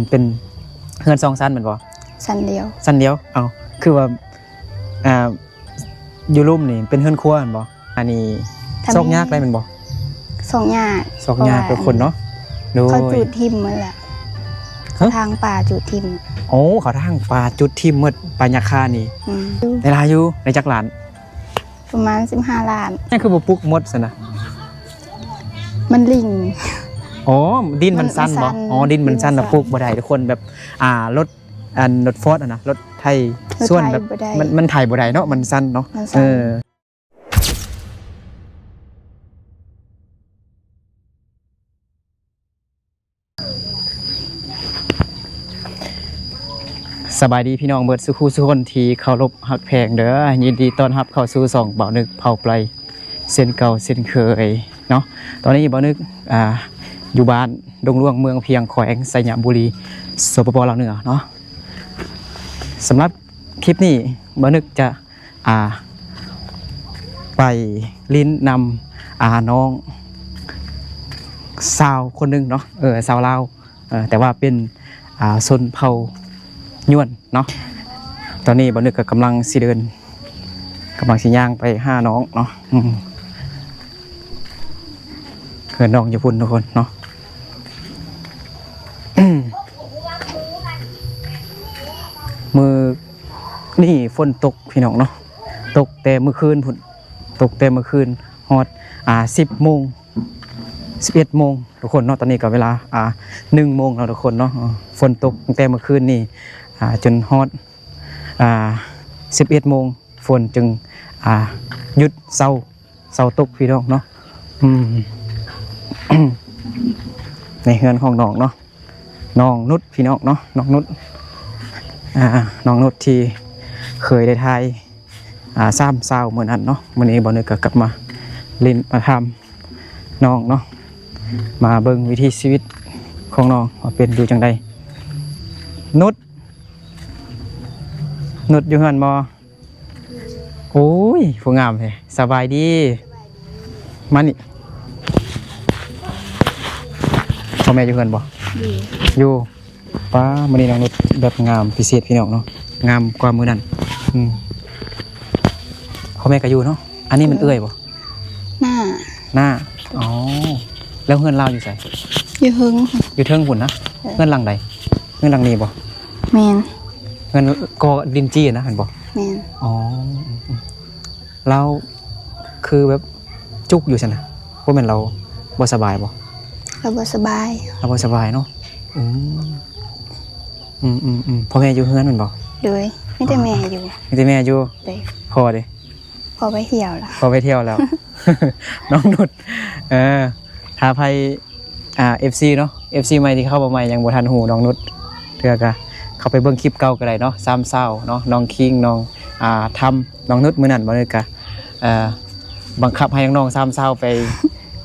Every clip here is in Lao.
ເປັນເຮືອນສອງຊັ້ນແມ່ນບໍ່? ຊັ້ນດຽວ. ຊັ້ນດຽວ. ເອົ້າ ຄືວ່າ ອ່າ ຢູ່ລຸ່ມນີ້ເປັນເຮືອນຄົວແມ່ນບໍ່? ອັນນີ້ ຖ້າ ຊອກຍາກໄດ້ແມ່ນບໍ່? ຊອກຍາກ ຊອກຍາກ ເພາະວ່າ ທຸກຄົນເນາະ. ໂດຍ ເຂົາຈູດຖິ້ມໝົດແລ້ວ. ຮະ? ທາງປ່າຈູດຖິ້ມ. ໂອ້ ເຂົາທາງປ່າຈູດຖິ້ມໝົດ ປ່າຫຍ້າຄານີ້. ອືມ ໄດ້ຫຼາຍຢູ່. ໄດ້ຈັກລ້ານ? ປະມານສິບຫ້າລ້ານ. ຍັງຄືບໍ່ປຸກໝົດຊັ້ນນະ? ມັນລິງ. ອໍ ດິນມັນຊັນບໍ່? ມັນຊັນ. ອໍ ດິນມັນຊັນ ດິນມັນຊັນ ແລ້ວປຸກບໍ່ໄດ້ ທຸກຄົນ. ແບບ ອ່າ ລົດ ອັນ ລົດຟອດຫັ້ນນະ ລົດໄຖ ລົດໄຖ ສວນແບບ ບໍ່ໄດ້ ມັນ ມັນໄຖບໍ່ໄດ້ເນາະ ມັນຊັນເນາະ. ມັນຊັນ. ເອີ ສະບາຍດີພີ່ນ້ອງເບິດສູ່ຄູ່ສູ່ຄົນທີ່ເຄົາລົບຮັກແພງເດີ. ຍິນດີຕ້ອນຮັບເຂົ້າສູ່ຊ່ອງບ່າວນຶກເຜົ່າໄປເຊັ່ນເກົ່າເຊັ່ນເຄີຍເນາະ. ຕອນນີ້ບ່າວນຶກ ອ່າ ຢູ່ບ້ານດົງຫຼວງ ເມືອງພຽງ ແຂວງໄຊຍະບູລີ ສປປ ລາວເໜືອເນາະ. ສຳລັບຄລິບນີ້ບ່າວນຶກຈະ ອ່າ ໄປຫຼິ້ນນຳ ອ່າ ນ້ອງສາວຄົນໜຶ່ງເນາະ ເອີ ຊາວລາວ ເອີ ແຕ່ວ່າເປັນ ອ່າ ຊົນເຜົ່າຍວນເນາະ. ຕອນນີ້ບ່າວນຶກກໍກຳລັງຊິເດີນ ກຳລັງຊິຍ່າງໄປຫານ້ອງເນາະ. ອືມ ເຮືອນນ້ອງຢູ່ພຸ້ນທຸກຄົນເນາະ. ມື້ນີ້ຝົນຕົກພີ່ນ້ອງເນາະ ຕົກແຕ່ມື້ຄືນພຸ້ນ ຕົກແຕ່ມື້ຄືນຮອດ ອ່າ ສິບໂມງ ສິບເອັດໂມງທຸກຄົນເນາະ. ຕອນນີ້ກໍເວລາ ອ່າ ໜຶ່ງໂມງແລ້ວທຸກຄົນເນາະ. ຝົນຕົກຕັ້ງແຕ່ມື້ຄືນນີ້ ອ່າ ຈົນຮອດ ອ່າ ສິບເອັດໂມງ ຝົນຈຶ່ງ ອ່າ ຢຸດເຊົາ ເຊົາຕົກພີ່ນ້ອງເນາະ. ອືມ ໃນເຮືອນຂອງນ້ອງເນາະ ນ້ອງນຸດພີ່ນ້ອງເນາະ ນ້ອງນຸດ ອ່າ ນ້ອງນຸດທີ່ເຄີຍໄດ້ຖ່າຍ ອ່າ ສາມສາວມື້ນັ້ນເນາະ. ມື້ນີ້ບ່າວນຶກກໍກັບມາຫຼິ້ນມາຖາມນ້ອງເນາະ ມາເບິ່ງວິຖີຊີວິດຂອງນ້ອງວ່າເປັນຢູ່ຈັ່ງໃດ. ນຸດ ນຸດຢູ່ເຮືອນບໍ່? ໂອ້ຍ ຜູ້ງາມແທ້. ສະບາຍດີ. ມານີ້ ພໍ່ແມ່ຢູ່ເຮືອນບໍ່? ຢູ່ ຢູ່. ປ້າ ມື້ນີ້ນ້ອງນຸດແບບງາມພິເສດພີ່ນ້ອງເນາະ ງາມກວ່າມື້ນັ້ນ. ອືມ ພໍ່ແມ່ກໍຢູ່ເນາະ. ອັນນີ້ແມ່ນເອື້ອຍບໍ່? ນ້າ ນ້າ. ອໍ ແລ້ວເຮືອນລາວຢູ່ໃສ? ຢູ່ເທິງ ຢູ່ເທິງພຸ້ນນະ. ເອີ ເຮືອນຫຼັງໃດ? ເຮືອນຫຼັງນີ້ບໍ່? ແມ່ນ. ເຮືອນກໍດິນຈີ່ນະ ແມ່ນບໍ່? ແມ່ນ. ອໍ ອືມໆ ລາວຄືແບບຈຸກຢູ່ຊັ້ນນະ ບໍ່ແມ່ນລາວບໍ່ສະບາຍບໍ່? ລາວບໍ່ສະບາຍ. ລາວບໍ່ສະບາຍເນາະ. ອືມ ອືມໆໆ ພໍ່ແມ່ຢູ່ເຮືອນແມ່ນບໍ່? ໂດຍ ມີແຕ່ແມ່ຢູ່. ມີແຕ່ແມ່ຢູ່. ໂດຍ. ພໍ່ເດ? ພໍ່ໄປທ່ຽວແລ້ວ ພໍ່ໄປທ່ຽວແລ້ວ ນ້ອງນຸດ. ເອີ ຖ້າໃຜ ອ່າ ເອັຟຊີເນາະ ເອັຟຊີໃໝ່ທີ່ເຂົ້າມາໃໝ່ຍັງບໍ່ທັນຮູ້ນ້ອງນຸດເທື່ອ ກະເຂົ້າໄປເບິ່ງຄລິບເກົ່າກໍໄດ້ເນາະ. ສາມສາວເນາະ ນ້ອງຄິງ ນ້ອງ ອ່າ ທຳ ນ້ອງນຸດ. ມື້ນັ້ນບ່າວນຶກກະ ເອີ ບັງຄັບໃຫ້ນ້ອງໆສາມສາວໄປ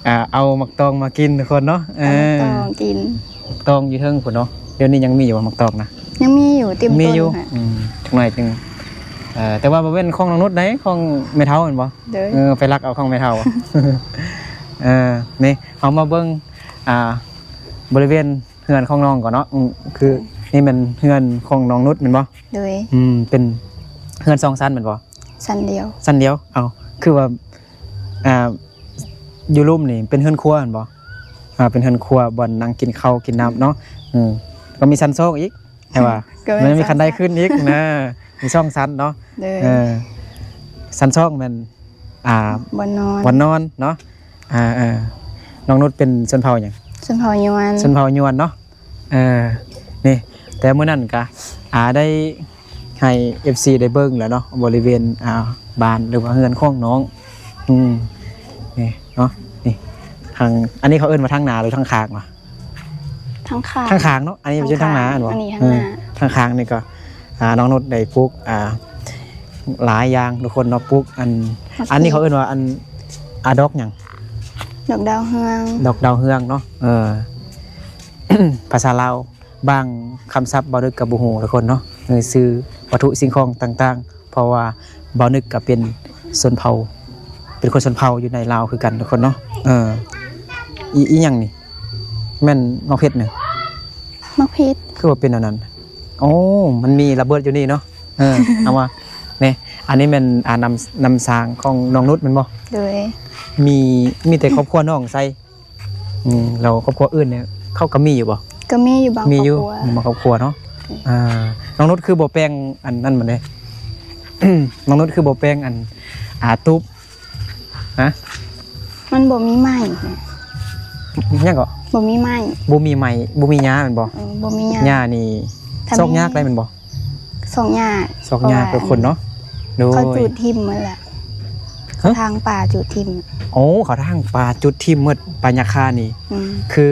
ອ່າ ເອົາໝາກຕອງມາກິນທຸກຄົນເນາະ. ເອີ ເອົາໝາກຕອງກິນ ໝາກຕອງຢູ່ເທິງພຸ້ນເນາະ. ດຽວນີ້ຍັງມີຢູ່ບໍ່ໝາກຕອງນະ? ຍັງມີຢູ່ ເຕັມ ມີຢູ່ ຕົ້ນ. ອືມ ຈັກໜ້ອຍຈຶ່ງ ເອີ ແຕ່ວ່າບໍ່ແມ່ນຂອງນ້ອງນຸດໃດ ຂອງແມ່ເຖົ້າແມ່ນບໍ່? ໂດຍ. ເອີ ໄປລັກເອົາຂອງແມ່ເຖົ້າ. ເອີ ນີ້ເຮົາມາເບິ່ງ ອ່າ ບໍລິເວນເຮືອນຂອງນ້ອງກ່ອນເນາະ. ອືມ ຄືນີ້ແມ່ນເຮືອນຂອງນ້ອງນຸດແມ່ນບໍ່? ໂດຍ. ອືມ ເປັນເຮືອນສອງຊັ້ນແມ່ນບໍ່? ຊັ້ນດຽວ. ຊັ້ນດຽວ. ເອົ້າ ຄືວ່າ ອ່າ ຢູ່ລຸ່ມນີ້ເປັນເຮືອນຄົວແມ່ນບໍ່? ອ່າ ເປັນເຮືອນຄົວ ບ່ອນນັ່ງກິນເຂົ້າກິນນ້ຳເນາະ. ອືມ ກໍມີຊັ້ນສອງອີກ ແຕ່ວ່າ ກໍ ມັນມີຂັ້ນໄດຂຶ້ນອີກນະ ມີສອງຊັ້ນເນາະ. ໂດຍ. ເອີ ຊັ້ນສອງແມ່ນ ອ່າ ບ່ອນນອນ ບ່ອນນອນເນາະ. ອ່າ ເອີ ນ້ອງນຸດເປັນຊົນເຜົ່າຫຍັງ? ຊົນເຜົ່າຍວນ. ຊົນເຜົ່າຍວນເນາະ. ເອີ ນີ້ ແຕ່ມື້ນັ້ນກະ ອ່າ ໄດ້ໃຫ້ເອັຟຊີໄດ້ເບິ່ງແລ້ວເນາະ ບໍລິເວນ ອ່າ ບ້ານ ຫຼືວ່າເຮືອນຂອງນ້ອງ. ອືມ ນີ້ເນາະ ນີ້ ທາງ ອັນນີ້ເຂົາເອີ້ນວ່າທາງໜ້າ ຫຼືທາງຂ້າງວະ? ທາງຂ້າງ ທາງຂ້າງເນາະ. ອັນນີ້ເປັນທາງໜ້າ ທາງຂ້າງ ອັນບໍ່? ອັນນີ້ທາງໜ້າ. ເອີ ທາງຂ້າງນີ້ກໍ ອ່າ ນ້ອງນຸດໄດ້ປູກ ອ່າ ຫຼາຍຢ່າງທຸກຄົນເນາະ. ປູກອັນ ໝາກ ອັນນີ້ເຂົາເອີ້ນວ່າອັນ ອ່າ ດອກຫຍັງ? ດອກດາວເຮືອງ. ດອກດາວເຮືອງເນາະ. ເອີ ພາສາລາວ ບາງຄຳສັບບ່າວນຶກກໍບໍ່ຮູ້ທຸກຄົນເນາະ ເອີ ຊື່ວັດຖຸສິ່ງຂອງຕ່າງໆ ເພາະວ່າບ່າວນຶກກໍເປັນຊົນເຜົ່າ ເປັນຄົນຊົນເຜົ່າຢູ່ໃນລາວຄືກັນທຸກຄົນເນາະ. ເອີ ອີ ອີຫຍັງນີ້? ແມ່ນໝາກເຜັດນີ້? ໝາກເຜັດ. ຕົວເປັນອັນນັ້ນ. ໂອ້ ມັນມີລະເບີດຢູ່ນີ້ເນາະ. ເອີ ເອົາມາ ນີ້ ອັນນີ້ແມ່ນ ອ່າ ນ້ຳ ນ້ຳສາງຂອງນ້ອງນຸດແມ່ນບໍ່? ໂດຍ. ມີ ມີແຕ່ຄອບຄົວນ້ອງໃຊ້. ອືມ ແລ້ວຄອບຄົວອື່ນນີ້ເຂົາກໍມີຢູ່ບໍ່? ກໍມີຢູ່ບາງ ມີຢູ່ ຄອບຄົວ ບາງຄອບຄົວເນາະ. ອືມ ອ່າ ນ້ອງນຸດຄືບໍ່ແປງອັນນັ້ນມັນເດ້? ນ້ອງນຸດຄືບໍ່ແປງອັນ ອ່າ ຕູບ? ຮະ? ມັນບໍ່ມີໄມ້. ຫຍັງເກາະ? ບໍ່ມີໄມ້. ບໍ່ມີໄມ້ ບໍ່ມີຫຍ້າແມ່ນບໍ່? ເອີ ບໍ່ມີຫຍ້າ. ຫຍ້ານີ້ ຖ້າມີ ຊອກຍາກໄດ້ແມ່ນບໍ່? ຊອກຍາກ ຊອກຍາກ ເພາະວ່າ ທຸກຄົນເນາະ. ໂດຍ. ເຂົາຈູດຖິ້ມໝົດແຫຼະ. ຮະ? ທາງປ່າຈູດຖິ້ມ. ໂອ້ ເຂົາທາງປ່າຈູດຖິ້ມໝົດ ປ່າຫຍ້າຄານີ້. ອືມ ຄື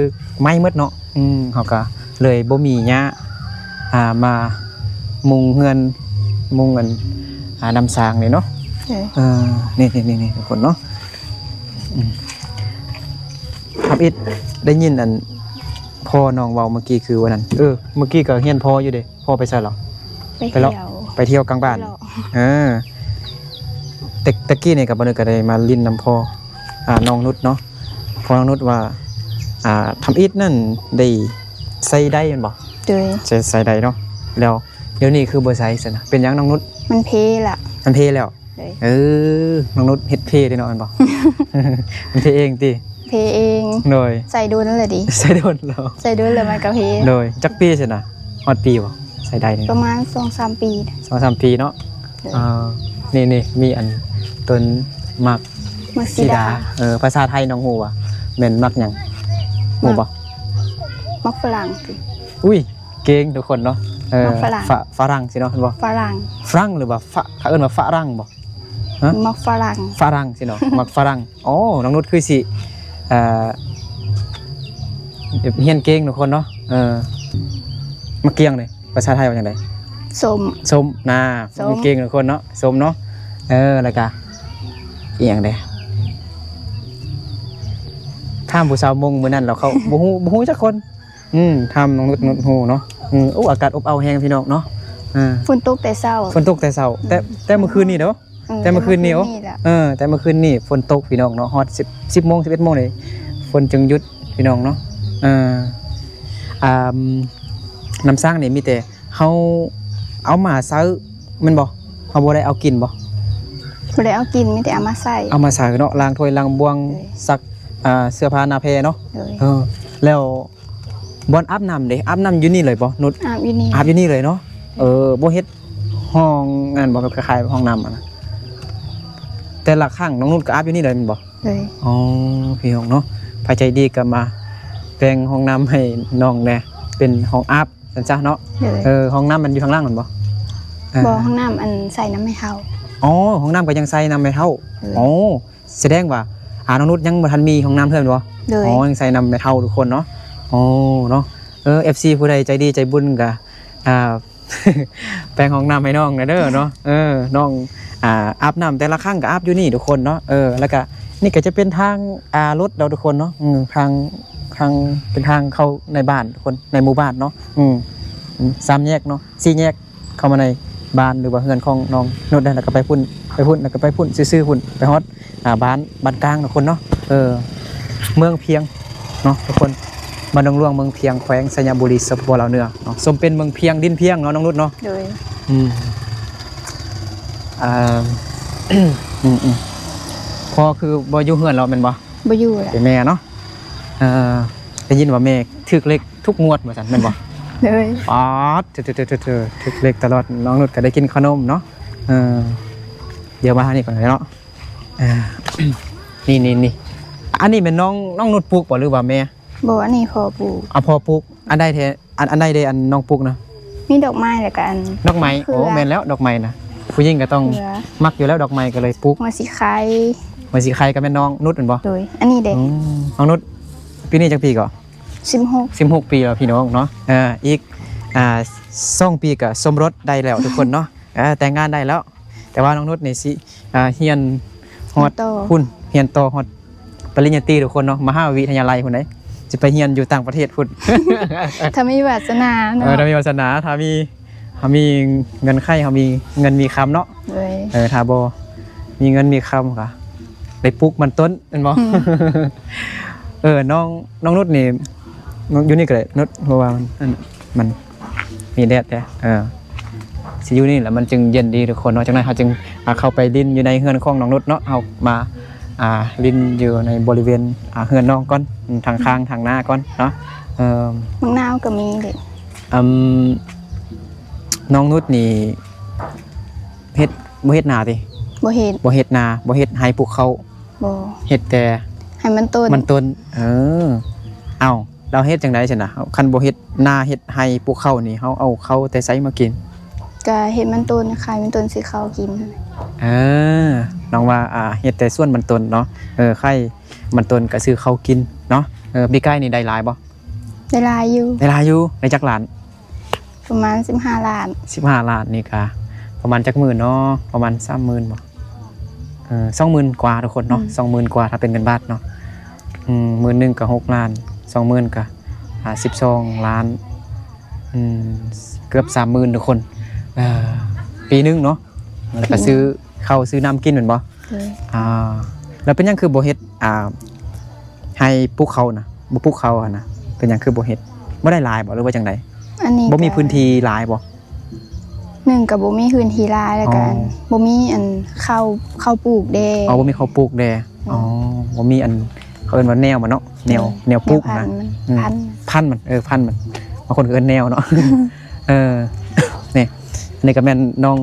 ໄມ້ໝົດເນາະ. ອືມ ເຮົາກໍເລີຍບໍ່ມີຫຍ້າ ອ່າ ມາມຸງເຮືອນ ມຸງອັນ ອ່າ ນ້ຳສາງນີ້ເນາະ. ເອີ ເອີ ນີ້ໆໆ ທຸກຄົນເນາະ. ອືມ ທຳອິດ ໄດ້ຍິນອັນ ພໍ່ນ້ອງເວົ້າເມື່ອກີ້ຄືວ່ານັ້ນ. ເອີ ເມື່ອກີ້ກໍຮຽນພໍ່ຢູ່ເດ້. ພໍ່ໄປໃສລະ? ໄປ ໄປເລາະ ທ່ຽວ ໄປທ່ຽວກາງບ້ານ. ເອີ ແຕ່ ແຕ່ກີ້ນີ້ກໍ ບ່າວນຸດກໍໄດ້ມາຫຼິ້ນນຳພໍ່ ອ່າ ນ້ອງນຸດເນາະ. ພໍ່ນ້ອງນຸດວ່າ ອ່າ ທຳອິດນັ້ນໄດ້ໃສ່ໄດແມ່ນບໍ່? ໂດຍ. ໃສ່ ໃສ່ໄດເນາະ. ແລ້ວດຽວນີ້ຄືບໍ່ໃສ່ຊັ້ນນະ? ເປັນຫຍັງນ້ອງນຸດ? ມັນເພລະ. ມັນເພແລ້ວ. ໂດຍ. ເອີ ນ້ອງນຸດເຮັດເພເດ້ເນາະ ແມ່ນບໍ່? ມັນເພເອງຕິ? ເພເອງ. ໂດຍ. ໃສ່ດົນແລ້ວເດ. ໃສ່ດົນແລ້ວ. ໃສ່ດົນແລ້ວມັນກໍເພ. ໂດຍ. ຈັກປີຊັ້ນນະ? ຮອດປີບໍ່? ໃສ່ໄດນີ້ ປະມານສອງສາມປີ. ສອງສາມປີເນາະ. ໂດຍ. ອ່າ ນີ້ໆ ມີອັນຕົ້ນໝາກ ໝາກສີດາ. ສີດາ. ເອີ ພາສາໄທນ້ອງຮູ້ວ່າແມ່ນໝາກຫຍັງ? ຮູ້ບໍ່? ໝາກຝຣັ່ງຕິ. ອຸ້ຍ ເກັ່ງທຸກຄົນເນາະ. ເອີ ໝາກຝຣັ່ງ. ຝ ຝຣັ່ງຊີ້ເນາະ ແມ່ນບໍ່? ຝຣັ່ງ. ຝຣັ່ງ ຫຼືວ່າຝ ເຂົາເອີ້ນວ່າຝຣັ່ງບໍ່? ຮະ? ໝາກຝຣັ່ງ. ຝຣັ່ງຊີ້ເນາະ. ໝາກຝຣັ່ງ. ໂອ້ ນ້ອງນຸດຄືຊິ ເອີ ຮຽນເກັ່ງທຸກຄົນເນາະ. ເອີ ໝາກກ້ຽງເດ ພາສາໄທວ່າຈັ່ງໃດ? ສົ້ມ. ສົ້ມນາ. ສົ້ມ. ເກັ່ງທຸກຄົນເນາະ ສົ້ມເນາະ. ເອີ ແລ້ວກະອີ່ຫຍັງເດ ຖາມຜູ້ສາວມົ້ງມື້ນັ້ນແລ້ວ ເຂົາບໍ່ຮູ້ ບໍ່ຮູ້ຈັກຄົນ. ອືມ ຖາມນ້ອງນຸດ ນຸດຮູ້ເນາະ. ອືມ ໂອ້ ອາກາດອົບເອົາແຮງພີ່ນ້ອງເນາະ. ເອີ ຝົນຕົກແຕ່ເຊົ້າ. ຝົນຕົກແຕ່ເຊົ້າ. ແຕ່ ອືມ ແຕ່ມື້ຄືນນີ້ເດ້. ອືມ ແຕ່ມື້ຄືນນີ້. ໂອ້ ແຕ່ມື້ຄືນນີ້ແຫຼະ. ເອີ ແຕ່ມື້ຄືນນີ້ຝົນຕົກພີ່ນ້ອງເນາະ. ຮອດສິບ ສິບໂມງ ສິບເອັດໂມງນີ້ຝົນຈຶ່ງຢຸດພີ່ນ້ອງເນາະ. ເອີ ອ່າ ນ້ຳສ້າງນີ້ມີແຕ່ເຮົາເອົາມາໃຊ້ແມ່ນບໍ່? ເຮົາບໍ່ໄດ້ເອົາກິນບໍ່? ບໍ່ໄດ້ເອົາກິນ ມີແຕ່ເອົາມາໃຊ້. ເອົາມາໃຊ້ເນາະ ລ້າງຖ້ວຍລ້າງບ່ວງ. ໂດຍ. ຊັກ ອ່າ ເສື້ອຜ້າໜ້າແພເນາະ. ໂດຍ. ເອີ ແລ້ວ ບ່ອນອາບນ້ຳເດ ອາບນ້ຳຢູ່ນີ້ເລີຍບໍ່ນຸດ? ອາບຢູ່ນີ້. ອາບຢູ່ນີ້ເລີຍເນາະ. ເອີ ບໍ່ເຮັດຫ້ອງນັ້ນບໍ່? ແບບຄ້າຍໆຫ້ອງນ້ຳຫັ້ນນະ ແຕ່ລະຄັ້ງນ້ອງນຸດກໍອາບຢູ່ນີ້ເລີຍແມ່ນບໍ່? ໂດຍ. ອໍ ພີ່ນ້ອງເນາະ ໃຜໃຈດີກໍມາແປງຫ້ອງນ້ຳໃຫ້ນ້ອງແດ່ ເປັນຫ້ອງອາບຊັ້ນຊະເນາະ. ໂດຍ. ເອີ ຫ້ອງນ້ຳມັນຢູ່ທາງຫຼັງແມ່ນບໍ່? ບໍ່ ອ່າ ຫ້ອງນ້ຳອັນໃສ່ນຳແມ່ເຖົ້າ. ອໍ ຫ້ອງນ້ຳກໍຍັງໃສ່ນຳແມ່ເຖົ້າ. ໂດຍ. ອໍ ສະແດງວ່າ ອາ ນ້ອງນຸດຍັງບໍ່ທັນມີຫ້ອງນ້ຳເທື່ອແມ່ນບໍ່? ໂດຍ. ອໍ ຍັງໃສ່ນຳແມ່ເຖົ້າທຸກຄົນເນາະ. ອໍ ເນາະ ເອີ ເອັຟຊີ ຜູ້ໃດໃຈດີໃຈບຸນກະ ອ່າ ແປງຫ້ອງນ້ຳໃຫ້ນ້ອງແດ່ເດີເນາະ. ເອີ ນ້ອງ ອ່າ ອາບນ້ຳແຕ່ລະຄັ້ງກະອາບຢູ່ນີ້ທຸກຄົນເນາະ. ເອີ ແລ້ວກະນີ້ກະຈະເປັນທາງ ອ່າ ລົດເນາະທຸກຄົນເນາະ. ອືມ ທາງ ທາງ ເປັນທາງເຂົ້າໃນບ້ານທຸກຄົນ ໃນໝູ່ບ້ານເນາະ. ອືມ ສາມແຍກເນາະ ສີ່ແຍກ ເຂົ້າມາໃນບ້ານ ຫຼືວ່າເຮືອນຂອງນ້ອງນຸດໄດ້ ແລ້ວກໍໄປພຸ້ນ ໄປພຸ້ນ ແລ້ວກໍໄປພຸ້ນ ຊື່ໆ ພຸ້ນ ໄປຮອດ ອ່າ ບ້ານ ບ້ານກາງເນາະ ຄົນເນາະ. ເອີ ເມືອງພຽງເນາະທຸກຄົນ ບ້ານດອງຫຼວງ ເມືອງພຽງ ແຂວງໄຊຍະບູລີ ສປປ ລາວເໜືອເນາະ. ສົມເປັນເມືອງພຽງ ດິນພຽງເນາະ ນ້ອງນຸດເນາະ. ໂດຍ. ອືມ ອ່າ ອືມໆ ພໍ່ຄືບໍ່ຢູ່ເຮືອນແລ້ວແມ່ນບໍ່? ບໍ່ຢູ່ແຫຼະ ເປັນແມ່ເນາະ. ເອີ ໄດ້ຍິນວ່າແມ່ຖືກເລກທຸກງວດວ່າຊັ້ນແມ່ນບໍ່? ໂດຍ. ປາດ ຖືກເລກຕະຫຼອດ ນ້ອງນຸດກໍໄດ້ກິນຂະໜົມເນາະ. ເອີ ດຽວມາທາງນີ້ກ່ອນເນາະ. ເອີ ນີ້ໆໆ ອັນນີ້ແມ່ນນ້ອງ ນ້ອງນຸດປູກບໍ່ ຫຼືວ່າແມ່? ບໍ່ ອັນນີ້ພໍ່ປູກ. ອ່າ ພໍ່ປູກ. ອັນໃດແທ້? ອັນ ອັນໃດເດ ອັນນ້ອງປູກນະ? ມີດອກໄມ້ ແລ້ວກໍອັນ ດອກໄມ້. ໂອ້ ແມ່ນແລ້ວ ດອກໄມ້ນະ ຜູ້ຍິງກໍຕ້ອງມັກຢູ່ແລ້ວ ດອກໄມ້ກໍເລີຍປູກ. ຫົວສີໄຄ ຫົວສີໄຄກໍແມ່ນນ້ອງນຸດແມ່ນບໍ່? ໂດຍ. ອັນນີ້ເດ? ອືມ ນ້ອງນຸດ ປີນີ້ຈັກປີເກາະ? ສິບຫົກ ສິບຫົກປີແລ້ວພີ່ນ້ອງເນາະ. ເອີ ອີກ ອ່າ ສອງປີກໍສົມລົດໄດ້ແລ້ວທຸກຄົນເນາະ. ເອີ ແຕ່ງງານໄດ້ແລ້ວ. ແຕ່ວ່ານ້ອງນຸດນີ້ຊິ ອ່າ ຮຽນຮອດ ຮຽນຕໍ່ ພຸ້ນ ຮຽນຕໍ່ຮອດປະລິນຍາຕີທຸກຄົນເນາະ ມະຫາວິທະຍາໄລພຸ້ນເດ້. ຊິໄປຮຽນຢູ່ຕ່າງປະເທດພຸ້ນ ຖ້າມີວາສະໜາເນາະ. ເອີ ຖ້າມີວາສະໜາ ຖ້າມີ ຖ້າມີເງິນໄຂ ເຮົາມີເງິນມີຄຳເນາະ. ໂດຍ. ເອີ ຖ້າບໍ່ມີເງິນມີຄຳກໍໄດ້ປູກມັນຕົ້ນແມ່ນບໍ່? ອືມ ເອີ ນ້ອງ ນ້ອງນຸດນີ້ ຢູ່ນີ້ກໍໄດ້ນຸດ ເພາະວ່າມັນ ອັນ ມັນ ມີແດດແທ້ ເອີ ຊິຢູ່ນີ້ແຫຼະ ມັນຈຶ່ງເຢັນດີທຸກຄົນເນາະ. ຈັກໜ້ອຍເຮົາຈຶ່ງ ອ່າ ເຂົ້າໄປຫຼິ້ນຢູ່ໃນເຮືອນຂອງນ້ອງນຸດເນາະ. ເຮົາມາ ອ່າ ຫຼິ້ນຢູ່ໃນບໍລິເວນ ອ່າ ເຮືອນນ້ອງກ່ອນ ອືມ ທາງຂ້າງທາງໜ້າກ່ອນເນາະ. ເອີ ໝາກນາວກໍມີເດ້. ອືມ ນ້ອງນຸດນີ້ເຮັດ ບໍ່ເຮັດນາຕິ? ບໍ່ເຮັດ. ບໍ່ເຮັດນາ ບໍ່ເຮັດໄຮ່ປູກເຂົ້າ? ບໍ່. ເຮັດແຕ່ ໃຫ້ມັນຕົ້ນ ມັນຕົ້ນ. ເອີ ເອົ້າ ລາວເຮັດຈັ່ງໃດຊັ້ນນະ? ຄັນບໍ່ເຮັດນາເຮັດໄຮ່ປູກເຂົ້ານີ້ ເຮົາເອົາເຂົ້າແຕ່ໃສມາກິນ? ກະເຮັດມັນຕົ້ນ ຂາຍມັນຕົ້ນຊື້ເຂົ້າກິນ. ເອີ ນ້ອງວ່າ ອ່າ ເຮັດແຕ່ສວນມັນຕົ້ນເນາະ. ເອີ ຂາຍມັນຕົ້ນກະຊື້ເຂົ້າກິນເນາະ. ເອີ ປີກາຍນີ້ໄດ້ຫຼາຍບໍ່? ໄດ້ຫຼາຍຢູ່. ໄດ້ຫຼາຍຢູ່. ໄດ້ຈັກລ້ານ? ປະມານສິບຫ້າລ້ານ. ສິບຫ້າລ້ານນີ້ກະປະມານຈັກໝື່ນເນາະ? ປະມານສາມໝື່ນບໍ່? ເອີ ສອງໝື່ນກວ່າທຸກຄົນເນາະ. ອືມ ສອງໝື່ນກວ່າ ຖ້າເປັນເງິນບາດເນາະ. ອືມ ໝື່ນໜຶ່ງກະຫົກລ້ານ ສອງໝື່ນກະ ອ່າ ສິບສອງລ້ານ. ອືມ ເກືອບສາມໝື່ນທຸກຄົນ. ເອີ ປີໜຶ່ງເນາະ. ແລ້ວກະ ປີໜຶ່ງ ຊື້ເຂົ້າຊື້ນ້ຳກິນແມ່ນບໍ່? ໂດຍ. ອ່າ ແລ້ວເປັນຫຍັງຄືບໍ່ເຮັດ ອ່າ ໄຮ່ປູກເຂົ້ານະ? ບໍ່ປູກເຂົ້າຫັ້ນນະ ເປັນຫຍັງຄືບໍ່ເຮັດ? ບໍ່ໄດ້ຫຼາຍບໍ່ ຫຼືວ່າຈັ່ງໃດ? ອັນນີ້ ບໍ່ມີ ກະ ພື້ນທີ່ຫຼາຍບໍ່? ໜຶ່ງກະບໍ່ມີພື້ນທີ່ຫຼາຍ ແລ້ວກະ ອໍ ອັນ ບໍ່ມີອັນເຂົ້າ ເຂົ້າປູກແດ່. ອໍ ບໍ່ມີເຂົ້າປູກແດ່. ອືມ ອໍ ບໍ່ມີອັນ ເຂົາເອີ້ນວ່າແນວມັນເນາະ ແນວ ແນວ ແນວປູກ ແນວພັນ ນະ. ມັນ ອືມ ພັນ ພັນມັນ ເອີ ພັນມັນ ບາງຄົນກໍເອີ້ນແນວເນາະ. ເອີ ນີ້ ອັນນີ້ກໍແມ່ນນ້ອງ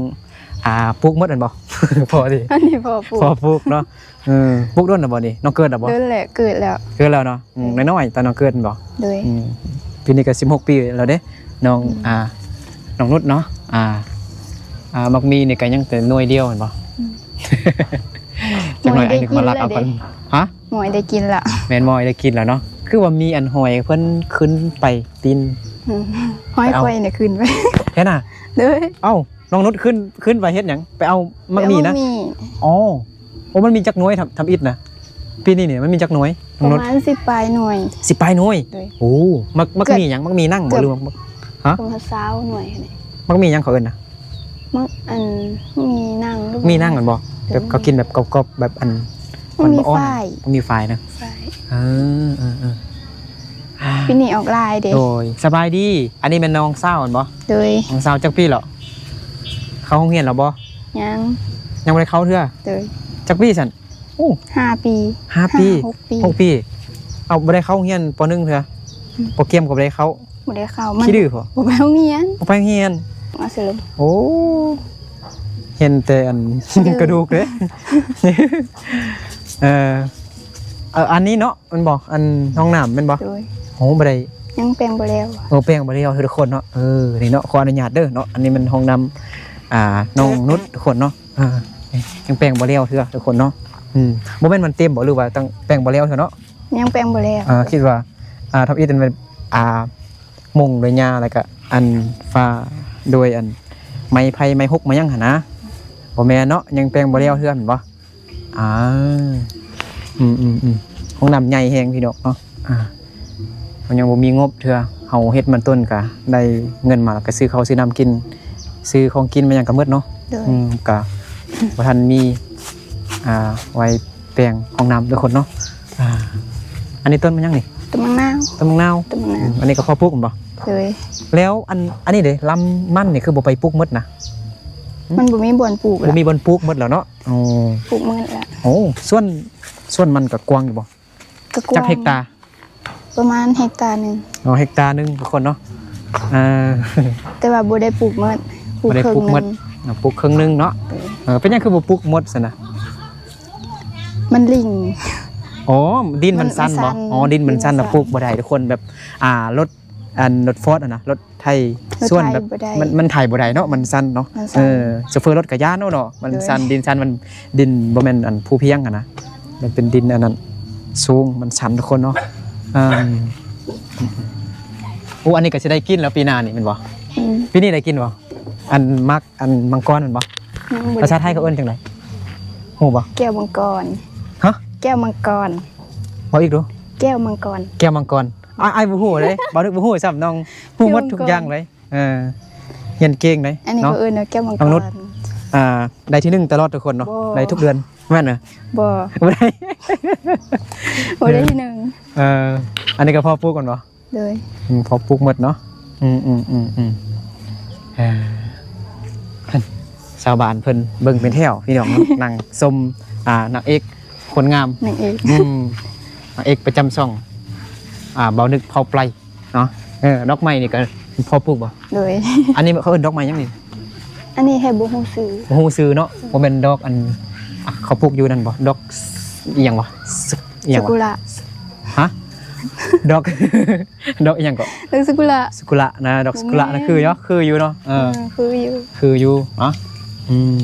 ອ່າ ປູກໝົດແມ່ນບໍ່? ພໍດີ ອັນນີ້ພໍປູກ ພໍປູກເນາະ. ເອີ ປູກດົນແລ້ວບໍ່ນີ້? ນ້ອງເກີດແລ້ວບໍ່? ດົນແຫຼະ ເກີດແລ້ວ ເກີດແລ້ວເນາະ. ອືມ ອືມ ນ້ອຍໆ ຕອນນ້ອງເກີດແມ່ນບໍ່? ໂດຍ. ອືມ ປີນີ້ກໍສິບຫົກປີແລ້ວເດ້ ນ້ອງ ອືມ ອ່າ ນ້ອງນຸດເນາະ. ອ່າ ອ່າ ໝາກມີ່ນີ້ກໍຍັງແຕ່ໜ່ວຍດຽວແມ່ນບໍ່? ອືມ ຈັກໜ້ອຍ ໝອຍໄດ້ກິນ ອ້າຍນຶກມາລັກເອົາກ່ອນ. ແລ້ວເດ້ ຮະ? ໝອຍໄດ້ກິນລະ. ແມ່ນ ໝອຍໄດ້ກິນລະເນາະ. ຄືວ່າມີອັນຫອຍເພິ່ນຂຶ້ນໄປຕີນ. ອືມ ຫອຍຂ້ອຍນີ້ຂຶ້ນໄປ ແທ້ນະ? ໂດຍ. ເອົ້າ ນ້ອງນຸດຂຶ້ນ ຂຶ້ນໄປເຮັດຫຍັງ? ໄປເອົາໝາກມີ່ນະ? ໄປເອົາໝາກມີ່. ອໍ ໂອ້ ມັນມີຈັກໜ່ວຍ ທຳ ທຳອິດນະ? ປີນີ້ນີ້ມັນມີຈັກໜ່ວຍ ນ້ອງນຸດ? ປະມານສິບປາຍໜ່ວຍ. ສິບປາຍໜ່ວຍ? ໂດຍ. ໂອ້ ໝາກ ໝາກມີ່ຫຍັງ? ໝາກມີ່ນັ່ງບໍ່ ຫຼືວ່າ ຮະ? ປະມານຊາວໜ່ວຍຫັ້ນແຫຼະ. ໝາກມີ່ຫຍັງເຂົາເອີ້ນນະ? ໝາກ ອັນ ໝາກມີ່ນັ່ງ ໝາກມີ່ນັ່ງແມ່ນບໍ່? ໂດຍ. ແບບເຂົາກິນແບບກອບໆ ແບບອັນ ມັນມີຝ້າຍ ມັນບໍ່ອ່ອນ ມັນມີຝ້າຍນະ ຝ້າຍ. ເອີ ເອີ ເອີ ອ່າ ປີນີ້ອອກຫຼາຍເດ້. ໂດຍ. ສະບາຍດີ ອັນນີ້ແມ່ນນ້ອງສາວແມ່ນບໍ່? ໂດຍ. ນ້ອງສາວຈັກປີແລ້ວ? ເຂົ້າໂຮງຮຽນແລ້ວບໍ່? ຍັງ ຍັງບໍ່ໄດ້ເຂົ້າເທື່ອ? ໂດຍ. ຈັກປີຊັ້ນ? ໂອ້ ຫ້າປີ ຫ້າປີ ຫ້າ ຫົກປີ ຫົກປີ. ເອົ້າ ບໍ່ໄດ້ເຂົ້າໂຮງຮຽນ ປໍໜຶ່ງເທື່ອ? ອືມ ປໍກຽມກໍບໍ່ໄດ້ເຂົ້າ. ບໍ່ໄດ້ເຂົ້າ ມັນ ຂີ້ດື້ບໍ? ບໍ່ໄປໂຮງຮຽນ ບໍ່ໄປໂຮງຮຽນ. ມາສະລົມ ໂອ້ ເຫັນແຕ່ອັນ ກະດູກເດ້. ເອີ ເອີ ອັນນີ້ເນາະ ແມ່ນບໍ່? ອັນຫ້ອງນ້ຳແມ່ນບໍ່? ໂດຍ. ໂອ້ ບໍ່ໄດ້ ຍັງແປງບໍ່ແລ້ວ. ໂອ້ ແປງບໍ່ແລ້ວທຸກຄົນເນາະ. ເອີ ນີ້ເນາະ ຂໍອະນຸຍາດເດີເນາະ. ອັນນີ້ແມ່ນຫ້ອງນ້ຳ ອ່າ ນ້ອງນຸດທຸກຄົນເນາະ. ອ່າ ຍັງແປງບໍ່ແລ້ວເທື່ອທຸກຄົນເນາະ. ອືມ ບໍ່ແມ່ນມັນເຕັມບໍ ຫຼືວ່າຕັ້ງແປງບໍ່ແລ້ວເທື່ອເນາະ? ຍັງແປງບໍ່ແລ້ວ. ອ່າ ຄິດວ່າ ອ່າ ທຳອິດແມ່ນ ອ່າ ມຸງໂດຍຫຍ້າ ແລ້ວກະອັນຝາໂດຍອັນໄມ້ໄຜ່ໄມ້ຮົກໄມ້ຫຍັງຫັ້ນນະ. ບໍ່ແມ່ນເນາະ ຍັງແປງບໍ່ແລ້ວເທື່ອແມ່ນບໍ່? ອ່າ ອືມໆໆ ຫ້ອງນ້ຳໃຫຍ່ແຮງພີ່ນ້ອງເນາະ. ອ່າ ເຮົາຍັງບໍ່ມີງົບເທື່ອ ເຮົາເຮັດມັນຕົ້ນກະໄດ້ເງິນມາ ແລ້ວກະຊື້ເຂົ້າຊື້ນ້ຳກິນ ຊື້ຂອງກິນມາຫຍັງກະໝົດເນາະ. ໂດຍ. ອືມ ກະບໍ່ທັນມີ ອ່າ ໄວ້ແປງຫ້ອງນ້ຳທຸກຄົນເນາະ. ອ່າ ອັນນີ້ຕົ້ນມັນຫຍັງນີ້? ຕົ້ນໝາກນາວ. ຕົ້ນໝາກນາວ. ຕົ້ນໝາກນາວ. ອືມ ອັນນີ້ກໍພໍປູກແມ່ນບໍ່? ໂດຍ. ແລ້ວອັນ ອັນນີ້ເດ້ ລຳມັນນີ້ຄືບໍ່ໄປປູກໝົດນະ? ມັນບໍ່ມີບ່ອນປູກແລ້ວ. ບໍ່ມີບ່ອນປູກໝົດແລ້ວເນາະ. ອໍ ປູກໝົດແລ້ວ. ໂອ້ ສວນ ສວນມັນກໍກວ້າງຢູ່ບໍ່? ກໍກວ້າງ. ຈັກເຮັກຕາ? ປະມານເຮັກຕາໜຶ່ງ. ອໍ ເຮັກຕາໜຶ່ງທຸກຄົນເນາະ. ເອີ ແຕ່ວ່າບໍ່ໄດ້ປູກໝົດ ປູກເຄິ່ງໜຶ່ງ. ບໍ່ໄດ້ປູກໝົດ ປູກເຄິ່ງໜຶ່ງເນາະ. ເອີ ເອີ ເປັນຫຍັງຄືບໍ່ປູກໝົດຊັ້ນນະ? ມັນລິງ. ອໍ ດິນມັນຊັນບໍ່? ມັນຊັນ. ອໍ ດິນມັນຊັນນະ ດິນມັນຊັນ ປູກບໍ່ໄດ້ທຸກຄົນ. ແບບ ອ່າ ລົດ ອັນ ລົດຟອດຫັ້ນນະ ລົດໄຖສວນແບບ ລົດໄຖບໍ່ໄດ້ ມັນ ມັນໄຖບໍ່ໄດ້ເນາະ ມັນຊັນເນາະ. ມັນຊັນ. ເອີ ໂຊເຟີລົດກໍຢ້ານເນາະ ເນາະ ມັນຊັນ. ໂດຍ. ດິນຊັນ ມັນດິນບໍ່ແມ່ນອັນພູພຽງຫັ້ນນະ ມັນເປັນດິນອັນນັ້ນສູງ ມັນຊັນທຸກຄົນເນາະ. ອ່າ ໂອ້ ອັນນີ້ກໍຊິໄດ້ກິນແລ້ວປີໜ້ານີ້ແມ່ນບໍ່? ອືມ ປີນີ້ໄດ້ກິນບໍ່? ອັນໝາກ ອັນມັງກອນແມ່ນບໍ່? ຍັງບໍ່ໄດ້. ພາສາໄທເຂົາເອີ້ນຈັ່ງໃດ ຮູ້ບໍ່? ແກ້ວມັງກອນ. ຮະ? ແກ້ວມັງກອນ. ເວົ້າອີກດູ. ແກ້ວມັງກອນ. ແກ້ວມັງກອນ. ອ້າຍ ອ້າຍບໍ່ຮູ້ເດ້ ບ່າວນຶກບໍ່ຮູ້ຊ້ຳ ນ້ອງຮູ້ໝົດທຸກຢ່າງເລີຍ. ເອີ ຮຽນເກັ່ງເດ້. ອັນນີ້ເນາະ ເຂົາເອີ້ນວ່າແກ້ວມັງກອນ. ນ້ອງນຸດ ອ່າ ໄດ້ທີໜຶ່ງຕະຫຼອດທຸກຄົນເນາະ. ບໍ່ ໄດ້ທຸກເດືອນ ແມ່ນເນາະ? ບໍ່ ບໍ່ໄດ້ ບໍ່ໄດ້ທີໜຶ່ງ. ເອີ ອັນນີ້ກໍພໍປູກແມ່ນບໍ່? ໂດຍ. ອືມ ພໍປູກໝົດເນາະ. ອືມ ອືມ ອືມ ອືມ. ເອີ ຊາວບ້ານເພິ່ນເບິ່ງເປັນແຖວພີ່ນ້ອງເນາະ ນັ່ງຊົມ ອ່າ ນາງເອກຄົນງາມ ນາງເອກ ອືມ ນາງເອກປະຈຳຊ່ອງ ອ່າ ບ່າວນຶກເຜົ່າໄປເນາະ. ເອີ ດອກໄມ້ນີ້ກໍພໍ່ປູກບໍ່? ໂດຍ ອັນນີ້ເຂົາເອີ້ນດອກໄມ້ຫຍັງນີ້? ອັນນີ້ແຮງບໍ່ຮູ້ຊື່ ບໍ່ຮູ້ຊື່ເນາະ. ບໍ່ແມ່ນດອກອັນ ອ່າ ເຂົາປູກຢູ່ນັ້ນບໍ່? ດອກອີ່ຫຍັງວະ? ຊ- ອີ່ຫຍັງວະ? ຊາກຸຣະ ຮະ? ດອກ ດອກອີ່ຫຍັງເກາະ? ດອກຊາກຸຣະ ຊາກຸຣະນະ ດອກຊາກຸຣະນະ ບໍ່ແມ່ນ ຄືຢູ່ ຄືຢູ່ເນາະ. ເອີ ເອີ ຄືຢູ່ ຄືຢູ່ເນາະ. ອືມ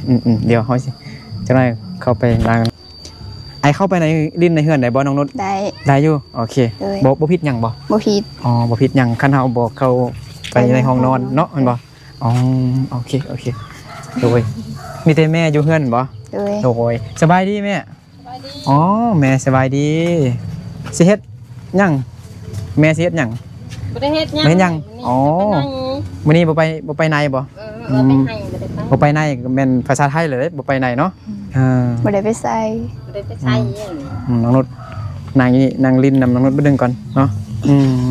ອືມໆ ດຽວເຮົາຊິ ຈັກໜ້ອຍເຂົ້າໄປລາງ ອ້າຍເຂົ້າໄປໃນ ຫຼິ້ນໃນເຮືອນໄດ້ບໍ່ນ້ອງນຸດ? ໄດ້ ໄດ້ຢູ່ ໂອເຄ. ໂດຍ ບໍ່ ບໍ່ຜິດຫຍັງບໍ່? ບໍ່ຜິດ. ອໍ ບໍ່ຜິດຫຍັງ ຄັນເຮົາບໍ່ເຂົ້າໄປໃນຫ້ອງນອນເນາະ ແມ່ນບໍ່? ອໍ ໂອເຄ ໂອເຄ ໂດຍ ມີແຕ່ແມ່ຢູ່ເຮືອນບໍ່? ໂດຍ ໂດຍ ສະບາຍດີແມ່. ສະບາຍດີ ອໍ ແມ່ສະບາຍດີ. ຊິເຮັດຫຍັງ? ແມ່ຊິເຮັດຫຍັງ? ບໍ່ໄດ້ເຮັດຫຍັງ ບໍ່ເຮັດຫຍັງ. ອໍ ມື້ນີ້ບໍ່ໄປ ບໍ່ໄປໄນບໍ່? ເອີ ອືມ ບໍ່ໄປໄນ ບໍ່ໄປໄນກໍແມ່ນພາສາໄທເລີຍ ບໍ່ໄປໄນເນາະ. ອືມ ເອີ ບໍ່ໄດ້ໄປໃສ ບໍ່ໄດ້ໄປໃສ. ອືມ ອືມ ນ້ອງນຸດ ນັ່ງຢູ່ນີ້ ນັ່ງຫຼິ້ນນຳນ້ອງນຸດບາດໜຶ່ງກ່ອນເນາະ. ອືມ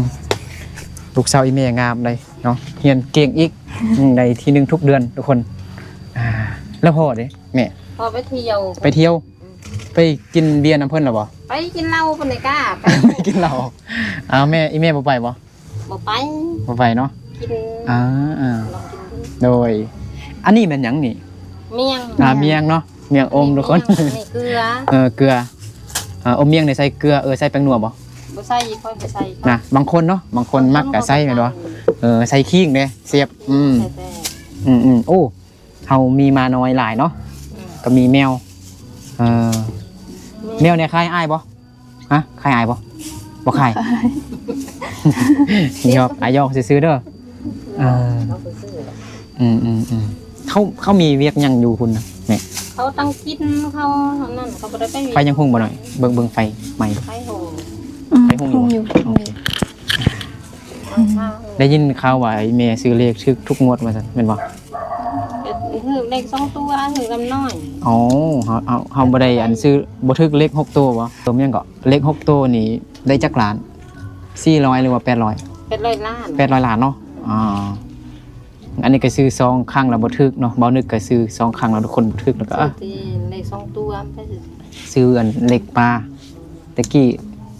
ລູກສາວອີ່ແມ່ງາມໃດເນາະ ຮຽນເກັ່ງອີກ. ອືມ ໄດ້ທີໜຶ່ງທຸກເດືອນທຸກຄົນ. ອ່າ ແລ້ວພໍ່ເດແມ່? ພໍ່ໄປທ່ຽວ ໄປທ່ຽວ. ອືມ ໄປກິນເບຍນຳເພິ່ນແລ້ວບໍ່? ໄປກິນເຫຼົ້າພຸ້ນແຫຼະກະ ໄປກິນເຫຼົ້າ. ອ້າວ ແມ່ ອີ່ແມ່ບໍ່ໄປບໍ່? ບໍ່ໄປ ບໍ່ໄປເນາະ ກິນ ອ່າ ອ່າ ລອງກິນເບິ່ງ. ໂດຍ ອັນນີ້ແມ່ນຫຍັງນີ້? ໝ້ຽງ ອ່າ ໝ້ຽງເນາະ ໝ້ຽງອົມທຸກຄົນ. ນີ້ເກືອ ເອີ ເກືອ. ອ່າ ອົມໝ້ຽງນີ້ໃສ່ເກືອ ເອີ ໃສ່ແປ້ງນົວບໍ່? ບໍ່ໃສ່ ຂ້ອຍບໍ່ໃສ່ ນະ ບາງຄົນເນາະ ບາງຄົນມັກກະໃສ່ແມ່ນບໍ່? ເອີ ໃສ່ຂີງເດ້ ແຊບ. ອືມ ແຊບໆ. ອືມໆ ໂອ້ ເຮົາມີໝານ້ອຍຫຼາຍເນາະ. ອືມ ກໍມີແມວ ເອີ ແມ່ ແມວນີ້ຂາຍອ້າຍບໍ່? ຮະ ຂາຍອ້າຍບໍ່? ບໍ່ຂາຍ ຫຍອກ ອ້າຍຫຍອກຊື່ໆເດີ. ເອີ ອືມໆໆ ເຂົາ ເຂົາມີວຽກຫຍັງຢູ່ພຸ້ນນະແມ່? ເຂົາຕັ້ງກິນ ເຂົານັ້ນ ເຂົາບໍ່ໄດ້ໄປ ໄຟຍັງຮຸ່ງບໍ່ນ້ອຍ? ເບິ່ງ ເບິ່ງໄຟໄໝ້ ໄຟຮຸ່ງ ອືມ ໄຟຮຸ່ງຢູ່ບໍ່? ຮຸ່ງຢູ່ ໂອເຄ. ໄດ້ຍິນຂ່າວວ່າອີ່ແມ່ຊື້ເລກຖືກທຸກງວດວ່າຊັ້ນ ແມ່ນບໍ່? ຖືກເລກສອງຕົວ ຖືກນຳນ້ອຍ. ອໍ ເຮົາ ເຮົາ ເຮົາບໍ່ໄດ້ອັນຊື້ ບໍ່ຖືກເລກຫົກໂຕບໍ່? ຕົວຫຍັງເກາະ? ເລກຫົກໂຕນີ້ໄດ້ຈັກລ້ານ? ສີ່ຮ້ອຍ ຫຼືວ່າແປດຮ້ອຍ? ແປດຮ້ອຍລ້ານ ແປດຮ້ອຍລ້ານເນາະ. ອໍ ອັນນີ້ກໍຊື້ສອງຄັ້ງແລ້ວບໍ່ຖືກເນາະ ບ່າວນຶກກໍຊື້ສອງຄັ້ງແລ້ວທຸກຄົນບໍ່ຖືກ ແລ້ວກໍ ຊື້ແຕ່ເລກສອງຕົວ ຊື້ອັນເລກປາ ແຕ່ກີ້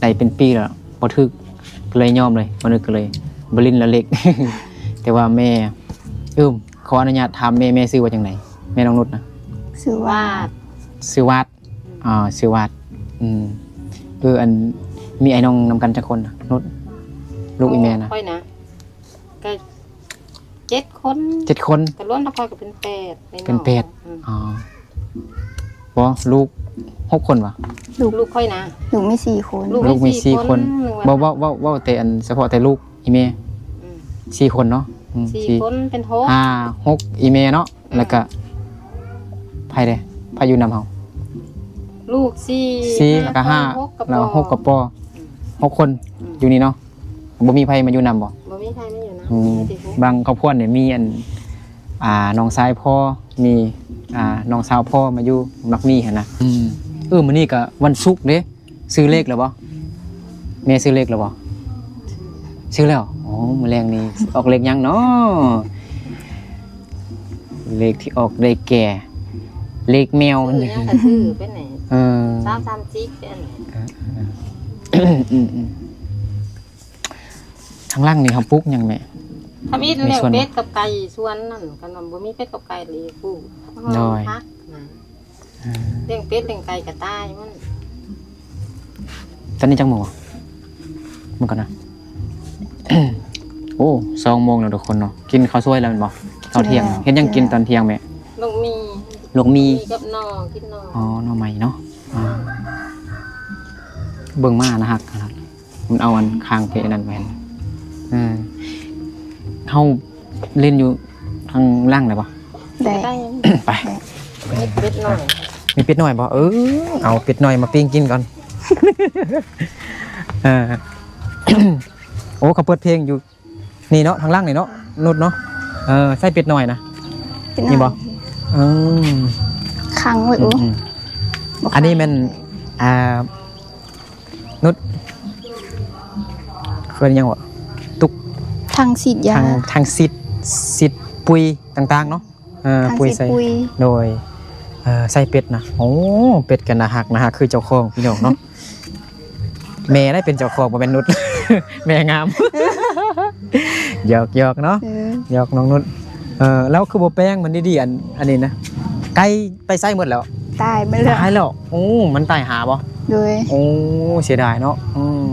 ໄດ້ເປັນປີແລ້ວບໍ່ຖືກ ກໍເລີຍຍອມເລີຍ ບ່າວນຶກກໍເລີຍບໍ່ຫຼິ້ນແລ້ວເລກ. ແຕ່ວ່າແມ່ ອືມ ຂໍອະນຸຍາດຖາມແມ່ ແມ່ຊື່ວ່າຈັ່ງໃດ? ແມ່ນ້ອງນຸດນະ ຊື່ວາດ ວາດ ຊື່ວາດ. ອ່າ ຊື່ວາດ ອືມ ເອີ ອັນ ມີອ້າຍນ້ອງນຳກັນຈັກຄົນນະນຸດ? ລູກອີ່ແມ່ນະ ຂ້ອຍນະ ກໍເຈັດຄົນ ເຈັດຄົນ ກໍລວມທັງຂ້ອຍກໍເປັນແປດ ເປັນແປດ. ອືມ ອໍ ບໍ່ ລູກຫົກຄົນຫວາ? ລູກ ລູກຂ້ອຍນະ ລູກມີສີ່ຄົນ ລູກມີສີ່ຄົນ. ບໍ່ ເວົ້າ ເວົ້າ ເວົ້າແຕ່ອັນສະເພາະແຕ່ລູກອີ່ແມ່ ອືມ ສີ່ຄົນເນາະ. ອືມ ສີ່ຄົນເປັນຫົກ ຫ້າ ຫົກ ອີ່ແມ່ເນາະ. ແລ້ວກະໃຜເດ ໃຜຢູ່ນຳເຮົາ? ລູກສີ່ ສີ່ ແລ້ວກະຫ້າ ແລ້ວຫົກກະປໍ ຫົກຄົນ ອືມ ຢູ່ນີ້ເນາະ. ບໍ່ມີໃຜມາຢູ່ນຳບໍ່? ບໍ່ມີໃຜມາຢູ່ນຳ. ອືມ ມີແຕ່ຫົກ ບາງຄອບຄົວນີ້ມີອັນ ອ່າ ນ້ອງຊາຍພໍ່ ມີ ອ່າ ນ້ອງສາວພໍ່ມາຢູ່ ມັກມີຫັ້ນນະ. ອືມ ເອີ ມື້ນີ້ກະວັນສຸກເດ້ ຊື້ເລກແລ້ວບໍ່? ແມ່ຊື້ເລກແລ້ວບໍ່? ຊື້ແລ້ວ. ໂອ້ ມື້ແລງນີ້ອອກເລກຫຍັງເນາະ? ເລກທີ່ອອກໄດ້ແກ່ເລກແມວ. ຊື້ຫຍັງກໍຊື້ໄປນີ້. ເອີ ຊາວ ສາມສິບ ເອີ ເອີ ອືມໆ. ທາງຫຼັງນີ້ເຮົາປູກຫຍັງແມ່? ທຳອິດລ້ຽງເປັດກັບໄກ່ສວນນັ້ນ ຄັນວ່າບໍ່ມີເປັດກັບໄກ່ເລີຍປູກ ໂດຍ ຜັກນະ. ອ່າ ລ້ຽງເປັດລ້ຽງໄກ່ກະຕາຍມັນ. ຕອນນີ້ຈັກໂມງ? ເບິ່ງກ່ອນນະ. ໂອ້ ສອງໂມງແລ້ວທຸກຄົນເນາະ. ກິນເຂົ້າສວຍແລ້ວແມ່ນບໍ່? ເຂົ້າທ່ຽງ. ເຮັດຫຍັງກິນຕອນທ່ຽງແມ່? ໝາກໝີ່ ໝາກໝີ່ ໝີ່ກັບໜໍ່ ກິນໜໍ່. ອໍ ໜໍ່ໄມ້ເນາະ. ອ່າ ເບິ່ງໝາໜ້າຮັກຂະໜາດ. ມັນເອົາອັນຄາງໄປອັນນັ້ນໄວ້. ເອີ ເຮົາຫຼິ້ນຢູ່ທາງຫຼັງໄດ້ບໍ່? ໄດ້ ໄດ້ ໄປ. ໄດ້ ມີເປັດນ້ອຍ ມີເປັດນ້ອຍບໍ່? ເອີ ເອົາເປັດນ້ອຍມາປີ້ງກິນກ່ອນ. ເອີ ໂອ້ ເຂົາເປີດເພງຢູ່ ນີ້ເນາະ ທາງຫຼັງນີ້ເນາະ ນຸດເນາະ. ເອີ ໃສ່ເປັດນ້ອຍນະ ເປັດນ້ອຍ ນີ້ບໍ່? ເອີ ຂັງໄວ້. ອືມ ໂອ້ ອືມ ບໍ່ ອັນນີ້ແມ່ນ ຂັງ ອ່າ ນຸດ ເອີ້ນຫຍັງວະ? ຕຸກ ທັງສີດຢາ ທັງ ທັງສີດ ສີດປຸຍຕ່າງໆເນາະ. ເອີ ປຸຍໃສ່ ໂດຍ ເອີ ໃສ່ເປັດນະ. ໂອ້ ເປັດກໍໜ້າຮັກ ໜ້າຮັກຄືເຈົ້າຂອງພີ່ນ້ອງເນາະ. ແມ່ໄດ້ເປັນເຈົ້າຂອງ ບໍ່ແມ່ນນຸດ ແມ່ງາມ ຫຍອກໆເນາະ ເອີ ຫຍອກນ້ອງນຸດ. ເອີ ແລ້ວຄືບໍ່ແປງມັນດີໆ ອັນ ອັນນີ້ນະ ໄກ່ໄປໃສໝົດແລ້ວ? ຕາຍໝົດແລ້ວ ຕາຍແລ້ວ. ໂອ້ ມັນຕາຍຫາບໍ່? ໂດຍ ໂອ້ ເສຍດາຍເນາະ. ອືມ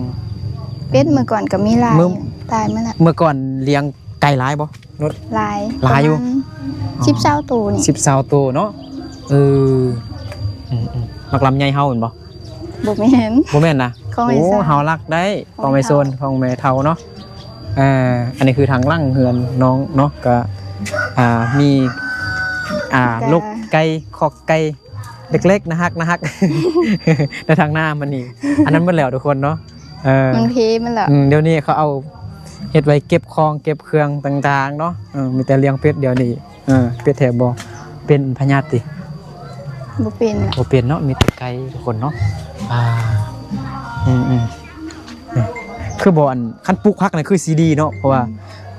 ເປັດເມື່ອກ່ອນກໍມີຫຼາຍ ເມື່ອ ຕາຍໝົດແລ້ວ. ເມື່ອກ່ອນລ້ຽງໄກ່ຫຼາຍບໍ່? ນຸດ ຫຼາຍ ຫຼາຍຢູ່ ປະມານ ອໍ ສິບຊາວໂຕນີ້ ສິບຊາວໂຕເນາະ. ເອີ ອືມໆ ໝາກລຳໃຫຍ່ເຮົາແມ່ນບໍ່? ບໍ່ແມ່ນ ບໍ່ແມ່ນນະ ຂອງ ໂອ້ ເຮົາລັກໄດ້ ຂອງແມ່ໂຊນ ຂອງແມ່ເຖົ້າເນາະ. ເອີ ອັນນີ້ຄືທາງຫຼັງເຮືອນນ້ອງເນາະ ກະ ອ່າ ມີ ອ່າ ລົກໄກ່ ຄອກໄກ່ ເລັກໆ ໜ້າຮັກ ໜ້າຮັກ ແຕ່ທາງໜ້າມັນນີ້ ອັນນັ້ນໝົດແລ້ວທຸກຄົນເນາະ. ເອີ ມັນເພໝົດແລ້ວ. ອືມ ດຽວນີ້ເຂົາເອົາເຮັດໄວ້ເກັບຂອງເກັບເຄື່ອງຕ່າງໆເນາະ. ເອີ ມີແຕ່ລ້ຽງເປັດດຽວນີ້. ເອີ ເປັດແທ້ບໍ່ ເປັນພະຍາດຕິ? ບໍ່ເປັນ ບໍ່ເປັນເນາະ ມີແຕ່ໄກ່ທຸກຄົນເນາະ. ອ່າ ອືມໆ ຄືບໍ່ ອັນ ຄັນປູກຜັກນັ້ນຄືຊິດີເນາະ ເພາະວ່າ ອືມ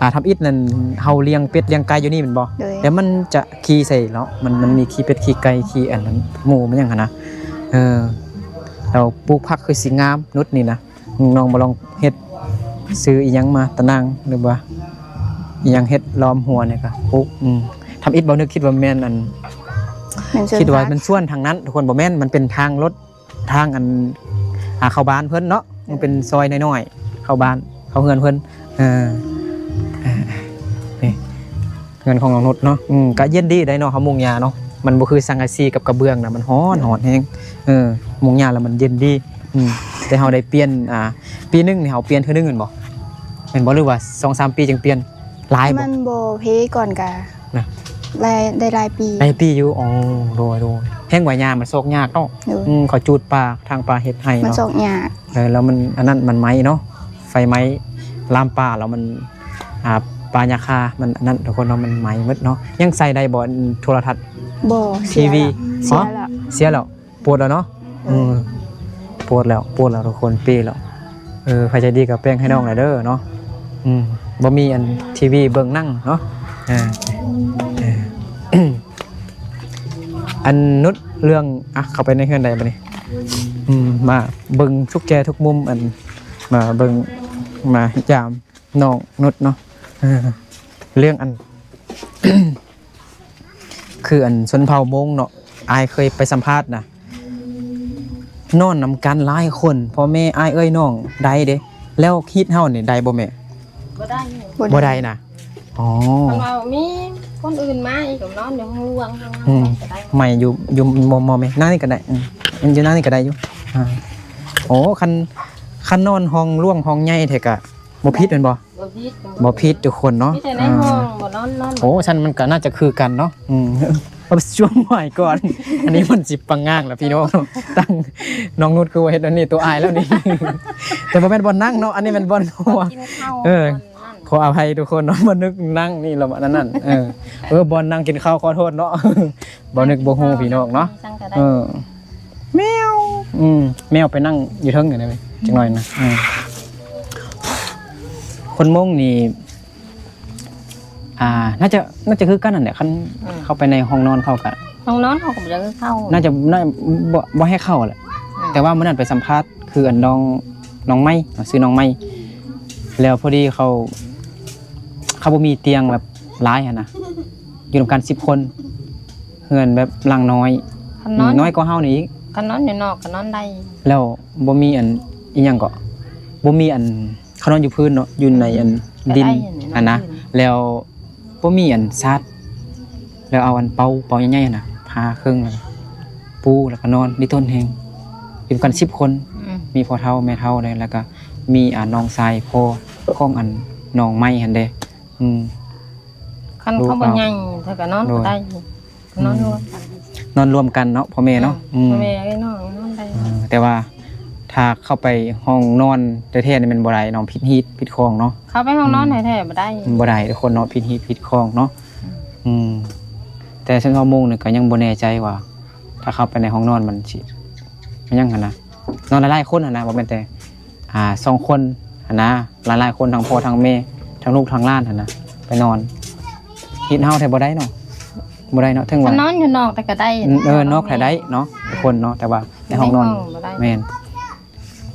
ອ່າ ທຳອິດນັ້ນເຮົາລ້ຽງເປັດລ້ຽງໄກ່ຢູ່ນີ້ແມ່ນບໍ່? ໂດຍ ແລ້ວມັນຈະຂີ້ໃສ່ເນາະ ມັນ ມັນມີຂີ້ເປັດຂີ້ໄກ່ຂີ້ອັນນັ້ນໝູມັນຫຍັງຫັ້ນນະ. ເອີ ແລ້ວປູກຜັກຄືຊິງາມນຸດນີ້ນະ. ນ້ອງບໍ່ລອງເຮັດ ຊື້ອີ່ຫຍັງມາຕະໜ່າງ ຫຼືວ່າອີ່ຫຍັງເຮັດລ້ອມຫົວນີ້ກະປຸກ. ອືມ ທຳອິດບໍ່ນຶກຄິດວ່າແມ່ນອັນ ແມ່ນສວນ ຄິດວ່າ ຜັກ ແມ່ນສວນທາງນັ້ນທຸກຄົນ. ບໍ່ແມ່ນ ມັນເປັນທາງລົດ ທາງອັນ ອ່າ ເຂົ້າບ້ານເພິ່ນເນາະ. ມັນເປັນຊອຍນ້ອຍໆ ເຂົ້າບ້ານ ເຂົ້າເຮືອນເພິ່ນ. ເອີ ເອີ ນີ້ ເຮືອນຂອງນ້ອງນຸດເນາະ. ອືມ ກະເຢັນດີໄດ໋ເນາະ ເຮົາມຸງຫຍ້າເນາະ ມັນບໍ່ຄືສັງກະສີກັບກະເບື້ອງນະ ມັນຮ້ອນ ຮ້ອນແຮງ. ເອີ ມຸງຫຍ້າແລ້ວມັນເຢັນດີ. ອືມ ແຕ່ເຮົາໄດ້ປ່ຽນ ອ່າ ປີໜຶ່ງນີ້ເຮົາປ່ຽນເທື່ອໜຶ່ງແມ່ນບໍ່? ແມ່ນບໍ່ ຫຼືວ່າສອງສາມປີຈຶ່ງປ່ຽນ? ຫຼາຍບໍ່? ມັນບໍ່ເພກ່ອນກະ ນະ ໄດ້ ໄດ້ຫຼາຍປີ ຫຼາຍປີຢູ່. ອໍ ໂດຍ ໂດຍ ແຮງວ່າຫຍ້າມັນຊອກຍາກເນາະ. ໂດຍ ອືມ ເຂົາຈູດປ່າ ຖາງປ່າເຮັດໄຮ່ເນາະ ມັນຊອກຍາກ. ເອີ ແລ້ວມັນ ອັນນັ້ນມັນໄໝ້ເນາະ ໄຟໄໝ້ລາມປ່າ ແລ້ວມັນ ອ່າ ປ່າຫຍ້າຄາ ມັນອັນນັ້ນທຸກຄົນເນາະ ມັນໄໝ້ໝົດເນາະ. ຍັງໃຊ້ໄດ້ບໍ່ ອັນໂທລະທັດ? ບໍ່ ເສຍແລ້ວ ທີວີ ເສຍແລ້ວ ເສຍແລ້ວ ປວດແລ້ວເນາະ. ເອີ ອືມ ປວດແລ້ວ ປວດແລ້ວທຸກຄົນ ເປແລ້ວ. ເອີ ໃຜໃຈດີກໍແປງໃຫ້ນ້ອງແດ່ເດີເນາະ. ອືມ ບໍ່ມີອັນທີວີເບິ່ງໜັງເນາະ. ເອີ ເອີ ອັນນຸດເລື່ອງ ອ່ະ ເຂົ້າໄປໃນເຮືອນໃດບັດນີ້? ອືມ ມາເບິ່ງທຸກແຈທຸກມຸມ ອັນ ມາເບິ່ງ ມາຢາມນ້ອງນຸດເນາະ. ເອີ ເລື່ອງອັນ ຄືອັນຊົນເຜົ່າມົ້ງເນາະ ອ້າຍເຄີຍໄປສຳພາດນະ ນອນນຳກັນຫຼາຍຄົນ ພໍ່ແມ່ອ້າຍເອື້ອຍນ້ອງໄດ້ເດ້. ແລ້ວຮີດເຮົານີ້ໄດ້ບໍ່ແມ່? ບໍ່ໄດ້ ບໍ່ໄດ້ນະ. ອໍ ຄັນວ່າມີຄົນອື່ນມາອີກກໍນອນຢູ່ຫ້ອງລວງ ອືມ ກໍໄດ້ ໄໝ້ຢູ່ ຢູ່ໝໍ່ໆແມ່ ນັ່ງນີ້ກໍໄດ້. ອືມ ຢູ່ນັ່ງນີ້ກໍໄດ້ຢູ່. ອ່າ ໂອ້ ຄັນ ຄັນນອນຫ້ອງລວງຫ້ອງໃຫຍ່ແທ້ກະ ບໍ່ຜິດແມ່ນບໍ່? ບໍ່ຜິດ ບໍ່ຜິດທຸກຄົນເນາະ. ມີແຕ່ໃນຫ້ອງ ອ່າ ບໍ່ນອນ ນອນ ໂອ້ ຊັ້ນມັນກໍໜ້າຈະຄືກັນເນາະ. ອືມ ເອົາໄປຊ່ວງໃໝ່ກ່ອນ ອັນນີ້ມັນຊິປັງງາງລະພີ່ນ້ອງ. ຕັ້ງນ້ອງນຸດຄືວ່າເຮັດອັນນີ້ຕົວອາຍແລ້ວນີ້ ແຕ່ບໍ່ແມ່ນບ່ອນນັ່ງເນາະ ອັນນີ້ແມ່ນບ່ອນຫົວ. ເອີ ຂໍອະໄພທຸກຄົນເນາະ ບໍ່ນຶກນັ່ງນີ້ລະ ອັນນັ້ນ ເອີ ເອີ ບ່ອນນັ່ງກິນເຂົ້າ ຂໍໂທດເນາະ ບໍ່ນຶກບໍ່ຮູ້ພີ່ນ້ອງເນາະ. ເອີ ແມວ ອືມ ແມວໄປນັ່ງຢູ່ເທິງນີ້ ຈັກໜ້ອຍນະ. ອືມ ຄົນມົ້ງນີ້ ອ່າ ໜ້າຈະ ໜ້າຈະຄືກັນນັ້ນແຫຼະ ຄັນ ອືມ ເຂົ້າໄປໃນຫ້ອງນອນເຂົາກະ ຫ້ອງນອນເຂົາກໍບໍ່ຢາກໃຫ້ເຂົ້າ ໜ້າຈະ ໜ້າ ບໍ່ ບໍ່ໃຫ້ເຂົ້າແຫຼະ. ອືມ ແຕ່ວ່າມື້ນັ້ນໄປສຳພາດ ຄືອັນນ້ອງ ນ້ອງໄມ້ ຊື່ນ້ອງໄມ້ ແລ້ວພໍດີເຂົາ ເຂົາບໍ່ມີຕຽງແບບຫຼາຍຫັ້ນນະ ຢູ່ນຳກັນສິບຄົນ ເຮືອນແບບຫຼັງນ້ອຍ ຄັນນອນ ນ້ອຍກວ່າເຮົານີ້ອີກ. ຄັນນອນຢູ່ນອກກໍນອນໄດ້ ແລ້ວບໍ່ມີອັນ ອີ່ຫຍັງເກາະ ບໍ່ມີອັນ ເຂົານອນຢູ່ພື້ນເນາະ ຢູ່ໃນອັນ ອືມ ດິນຫັ້ນນະ ແລ້ວບໍ່ມີອັນສາດ ແລ້ວເອົາອັນເປົາ ເປົາໃຫຍ່ໆຫັ້ນນະ ຜ່າເຄິ່ງ ແລ້ວກໍປູ ແລ້ວກໍນອນ ລິທົນແຮງ ຢູ່ນຳກັນສິບຄົນ. ອືມ ມີພໍ່ເຖົ້າແມ່ເຖົ້າເດ້ ແລ້ວກໍມີ ອ່າ ນ້ອງຊາຍພໍ່ຂອງອັນນ້ອງໄມ້ຫັ້ນເດ້. ອືມ ຄັນເຂົາບໍ່ໃຫຍ່ ເຂົາກໍນອນ ໂດຍ ບໍ່ໄດ້ ນອນ ອືມ ຮ່ວມກັນ ນອນຮ່ວມກັນເນາະ ພໍ່ແມ່ເນາະ. ອືມ ອືມ ພໍ່ແມ່ເອີຍ ນ້ອງນອນໄດ້. ເອີ ແຕ່ວ່າຖ້າເຂົ້າໄປຫ້ອງນອນແທ້ໆນີ້ແມ່ນບໍ່ໄດ້ເນາະ ຜິດຮີດຜິດຄອງເນາະ. ເຂົ້າໄປຫ້ອງນອນ ອືມ ແທ້ໆບໍ່ໄດ້ ບໍ່ໄດ້ທຸກຄົນເນາະ ຜິດຮີດຜິດຄອງເນາະ. ອືມ ອືມ ແຕ່ຊັ້ນເຮົາມຸງນີ້ກໍຍັງບໍ່ແນ່ໃຈວ່າ ຖ້າເຂົ້າໄປໃນຫ້ອງນອນມັນຊິ ມັນຫຍັງຫັ້ນນະ ນອນຫຼາຍໆຄົນຫັ້ນນະ ບໍ່ແມ່ນແຕ່ ອ່າ ສອງຄົນຫັ້ນນະ ຫຼາຍໆຄົນ ທັງພໍ່ທັງແມ່ ທາງລູກທາງຫຼານຫັ້ນນະ ໄປນອນ ຮີດເຮົາແທ້ບໍ່ໄດ້ເນາະ ບໍ່ໄດ້ເນາະ ເຖິງວ່າ ຄັນນອນຢູ່ນອກແຕ່ກໍໄດ້ ເອີ ນອກແທ້ໄດ້ເນາະ ທຸກຄົນເນາະ ແຕ່ວ່າໃນຫ້ອງນອນ ໃນຫ້ອງບໍ່ໄດ້ ແມ່ນ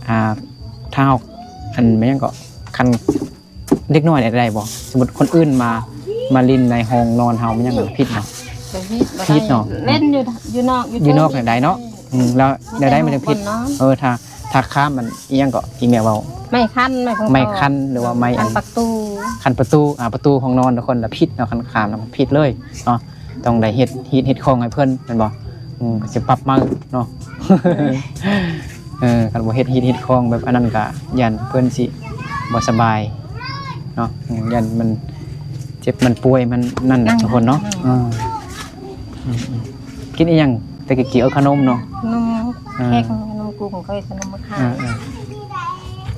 ອ່າ ຖ້າເຮົາ ອັນ ແມ່ນຫຍັງເກາະ ຄັນເດັກນ້ອຍໄດ້ບໍ່? ສົມມຸດຄົນອື່ນມາ ມາຫຼິ້ນໃນຫ້ອງນອນເຮົາ ແມ່ນຫຍັງ ມັນຜິດບໍ່? ຜິດເນາະ ເລ່ນຢູ່ ຢູ່ນອກ ຢູ່ ຢູ່ນອກນີ້ໄດ້ເນາະ ອືມ ແລ້ວແນວໃດມັນຈັ່ງຜິດ? ເອີ ຖ້າ ຖ້າຂ້າມ ອັນ ອີ່ຫຍັງເກາະ ທີ່ແມ່ເວົ້າ ໄມ້ຄັນ ໄມ້ຂອງ ໄມ້ຄັນ ຫຼືວ່າໄມ້ ໄມ້ ອັນ ປະຕູ ຄັນປະຕູ ອ່າ ປະຕູຫ້ອງນອນທຸກຄົນລະຜິດເນາະ ຄັນຂ້າມລະມັນຜິດເລີຍເນາະ ຕ້ອງໄດ້ເຮັດ ຮີດເຮັດຄອງໃຫ້ເພິ່ນແມ່ນບໍ່? ອືມ ກໍຊິປັບໃໝ່ເນາະ ເອີ ຄັນບໍ່ເຮັດຮີດເຮັດຄອງແບບອັນນັ້ນກະຢ້ານເພິ່ນຊິບໍ່ສະບາຍເນາະ ອືມ ຢ້ານມັນເຈັບມັນປ່ວຍມັນນັ້ນແຫຼະທຸກຄົນເນາະ ເອີ ອືມໆ ກິນອີ່ຫຍັງແຕ່ກີ້? ເອີ ຂະໜົມເນາະ ຂະໜົມ ເອີ ແຂກ ຂະໜົມກຸ້ງ ເຂົາເອີ້ນຂະໜົມໝາກຂາມ ເອີ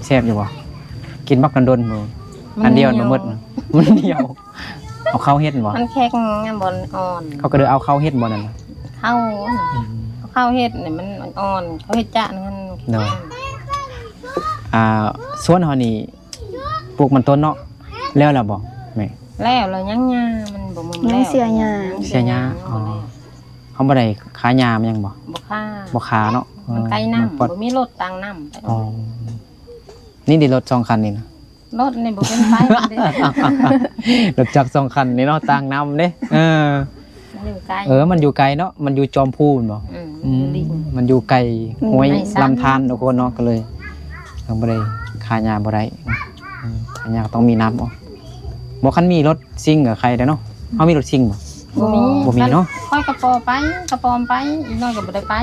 ໆ ແຊບຢູ່ບໍ່? ກິນບັກດົນໆ ອັນດຽວ ມັນໜຽວ ບໍ່ໝົດ ມັນໜຽວ ເອົາເຂົ້າເຮັດບໍ່? ມັນແຂງ ຍັງບໍ່ອ່ອນ ເຂົາກໍເລີຍເອົາເຂົ້າເຮັດບໍ່ນັ້ນນະ? ເຂົ້າ ອືມ ເອົາເຂົ້າເຮັດນີ້ມັນອ່ອນ ເຂົາເຮັດຈະນັ້ນ ໂດຍ ອ່າ ສວນເຮົານີ້ ປູກມັນຕົ້ນເນາະ ແລ້ວແລ້ວບໍ່ແມ່? ແລ້ວແລ້ວ ຍັງຫຍ້າ ມັນບໍ່ ຍັງເສຍຫຍ້າ ຍັງເສຍຫຍ້າ ອໍ ເຮົາບໍ່ໄດ້ຄາຫຍ້າມັນຫຍັງບໍ່? ບໍ່ຄາ ບໍ່ຄາເນາະ ມັນໃກ້ນ້ຳ ບໍ່ມີລົດຕາງນ້ຳ ອໍ ນີ້ເດ ລົດສອງຄັນນີ້ນະ ລົດນີ້ບໍ່ເປັນໄປເດ້ ລົດຈັກສອງຄັນນີ້ເນາະ ຕາງນ້ຳເດ້ ເອີ ມັນຢູ່ໄກ ເອີ ມັນຢູ່ໄກເນາະ ມັນຢູ່ຈອມພູແມ່ນບໍ່? ອືມ ອືມ ມັນຢູ່ໄກຫ້ວຍລຳທານທຸກຄົນເນາະ ກໍເລີຍ ເອີ ບໍ່ໄດ້ ຄາຫຍ້າບໍ່ໄດ້ ອືມ ຄາຫຍ້າກໍຕ້ອງມີນ້ຳ ບໍ່ ຄັນມີລົດຊິງກໍໄຄແດ່ເນາະ ເຮົາມີລົດຊິງບໍ່? ບໍ່ມີ ບໍ່ມີເນາະ ຂ້ອຍກໍພໍໄປ ກໍປອມໄປ ອີກໜ້ອຍກໍບໍ່ໄດ້ໄປ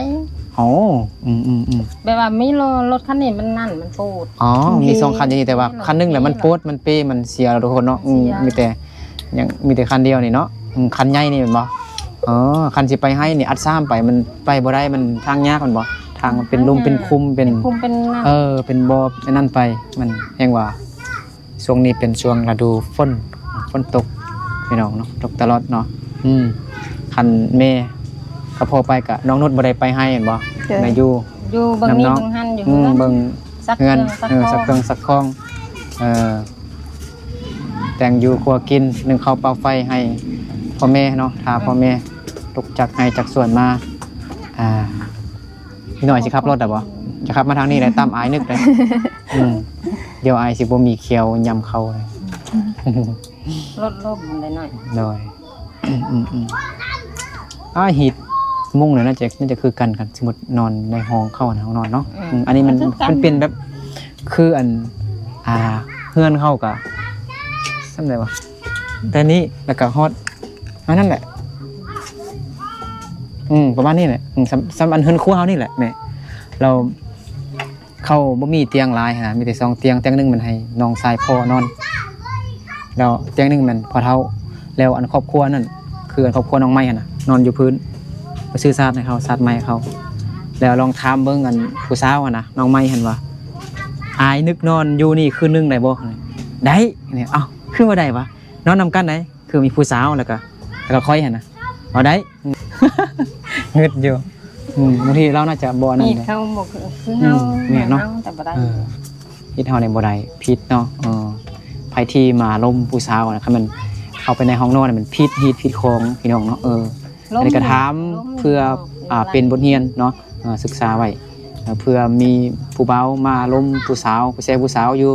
ອໍ ອືມໆໆ ແບບວ່າມີລົດ ລົດຄັນນີ້ມັນນັ້ນ ມັນໂປດ ອໍ ມີສອງຄັນຢູ່ນີ້ ແຕ່ວ່າຄັນໜຶ່ງແຫຼະມັນໂປດ ມັນເປ ມັນເສຍແລ້ວທຸກຄົນເນາະ ເສຍ ອືມ ມີແຕ່ ຍັງມີແຕ່ຄັນດຽວນີ້ເນາະ ອືມ ຄັນໃຫຍ່ນີ້ແມ່ນບໍ່? ອໍ ຄັນຊິໄປໄຮ່ນີ້ອັດສາມໄປ ມັນໄປບໍ່ໄດ້ ມັນທາງຍາກແມ່ນບໍ່? ທາງມັນເປັນລຸ່ມເປັນຄຸມ ເປັນ ເປັນຂຸມເປັນນັ້ນ ເອີ ເປັນບໍ່ ອັນນັ້ນໄປ ມັນແຮ່ງວ່າ ຊ່ວງນີ້ເປັນຊ່ວງລະດູຝົນ ຝົນຕົກພີ່ນ້ອງເນາະ ຕົກຕະຫຼອດເນາະ ອືມ ຄັນແມ່ກັບພໍ່ໄປກະນ້ອງນຸດບໍ່ໄດ້ໄປໄຮ່ແມ່ນບໍ່? ໂດຍ ໄດ້ຢູ່ ຢູ່ເບິ່ງນີ້ເບິ່ງຫັ້ນ ຢູ່ເຮືອນ ອືມ ເບິ່ງເຮືອນ ຊັກເຄື່ອງ ເອີ ຊັກເຄື່ອງຊັກຂອງ ເອີ ແຕ່ງຢູ່ຄົວກິນ ໜຶ້ງເຂົ້າເປົ່າໄຟໃຫ້ພໍ່ແມ່ເນາະ ຖ້າ ອືມ ພໍ່ແມ່ຕົກຈາກໄຮ່ຈາກສວນມາ ອ່າ ອີກໜ້ອຍຊິຂັບລົດແລ້ວບໍ່? ຈະຂັບມາທາງນີ້ແຫຼະ ຕາມອ້າຍນຶກເດ້ ອືມ ດຽວອ້າຍຊິບໍ່ມີແຂ້ວຍຳເຂົ້າເລີຍ ລົດລົ້ມໄດ້ໜ້ອຍ ໂດຍ ອືມໆ ອ້າຍ ຮີດມຸ້ງນີ້ໜ້າຈະ ໜ້າຈະຄືກັນ ຄັນສົມມຸດນອນໃນຫ້ອງເຂົານະ ຫ້ອງນອນເນາະ ອືມ ອືມ ອັນນີ້ມັນ ມັນເປັນແບບ ຄືອັນ ອ່າ ເຮືອນເຂົາກະສ່ຳໃດວະ ແຕ່ນີ້ ແລ້ວກະຮອດ ອັນນັ້ນແຫຼະ ອືມ ປະມານນີ້ແຫຼະ ອືມ ສ່ຳ ສ່ຳອັນເຮືອນຄົວເຮົານີ້ແຫຼະແມ່ ແລ້ວເຂົາບໍ່ມີຕຽງຫຼາຍຫັ້ນນະ ມີແຕ່ສອງຕຽງ ຕຽງໜຶ່ງແມ່ນໃຫ້ນ້ອງຊາຍພໍ່ນອນ ແລ້ວຕຽງໜຶ່ງແມ່ນພໍ່ເຖົ້າ ແລ້ວອັນຄອບຄົວນັ້ນ ຄືອັນຄອບຄົວນ້ອງໄມ້ຫັ້ນນະ ນອນຢູ່ພື້ນ ໄປຊື້ຊາດໃຫ້ເຂົາ ຊາດໃໝ່ໃຫ້ເຂົາ ແລ້ວລອງຖາມເບິ່ງອັນຜູ້ສາວຫັ້ນນະ ນ້ອງໄມ້ຫັ້ນວ່າ ອ້າຍນຶກນອນຢູ່ນີ້ຄືນໜຶ່ງໄດ້ບໍ່? ໄດ້ ເອົ້າ ຄືວ່າໄດ້ວະ ນອນນຳກັນໄດ໋ ຄືມີຜູ້ສາວ ແລ້ວກໍ ແລ້ວກໍຂ້ອຍຫັ້ນນະ ເອົາໄດ້ ງຶດຢູ່ ອືມ ບາງທີລາວໜ້າຈະບໍ່ອັນນັ້ນເດ້ ເຂົາບໍ່ຄືເຮົາ ອືມ ແມ່ນເນາະ ແຕ່ບໍ່ໄດ້ ເອີ ຮີດເຮົານີ້ບໍ່ໄດ້ ຜິດເນາະ ເອີ ໃຜທີ່ມາລົມຜູ້ສາວນະ ຄັນແມ່ນເຂົ້າໄປໃນຫ້ອງນອນ ມັນຜິດຮີດຜິດຄອງ ພີ່ນ້ອງເນາະ ເອີ ອັນນີ້ກໍຖາມເພື່ອ ອ່າ ເປັນບົດຮຽນເນາະ ເອີ ສຶກສາໄວ້ ເອີ ເພື່ອມີຜູ້ບ່າວມາລົມຜູ້ສາວ ຜູ້ແຊຜູ້ສາວຢູ່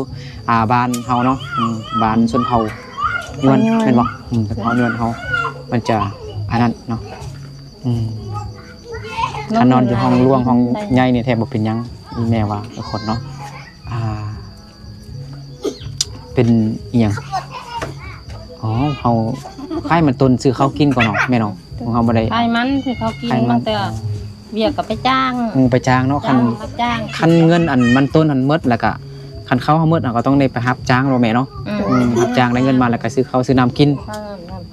ອ່າ ບ້ານເຮົາເນາະ ອືມ ບ້ານຊົນເຜົ່າຍວນ ຍວນ ແມ່ນບໍ່? ອືມ ຊົນເຜົ່າຍວນເຮົາ ມັນຈະອັນນັ້ນເນາະ ອືມ ຄັນນອນຢູ່ຫ້ອງຫຼວງຫ້ອງໃຫຍ່ນີ້ແທບບໍ່ເປັນຫຍັງ ອີ່ແມ່ວ່າທຸກຄົນເນາະ ອ່າ ເປັນອີ່ຫຍັງ? ອໍ ເຮົາຂາຍມັນຕົ້ນຊື້ເຂົ້າກິນກ່ອນເນາະ ແມ່ເນາະ ຂອງເຮົາບໍ່ໄດ້ ຂາຍມັນຊື້ເຂົ້າກິນ ຂາຍມັນ ບາງເທື່ອ ອໍ ວຽກກໍໄປຈ້າງ ອືມ ໄປຈ້າງເນາະ ຄັນ ຈ້າງ ຄັນເງິນອັນມັນຕົ້ນຫັ້ນໝົດ ແລ້ວກະຄັນເຂົ້າເຮົາໝົດ ເຮົາກໍຕ້ອງໄດ້ໄປຮັບຈ້າງເນາະແມ່ເນາະ ອືມ ອືມ ຮັບຈ້າງໄດ້ເງິນມາ ແລ້ວກະຊື້ເຂົ້າຊື້ນ້ຳກິນ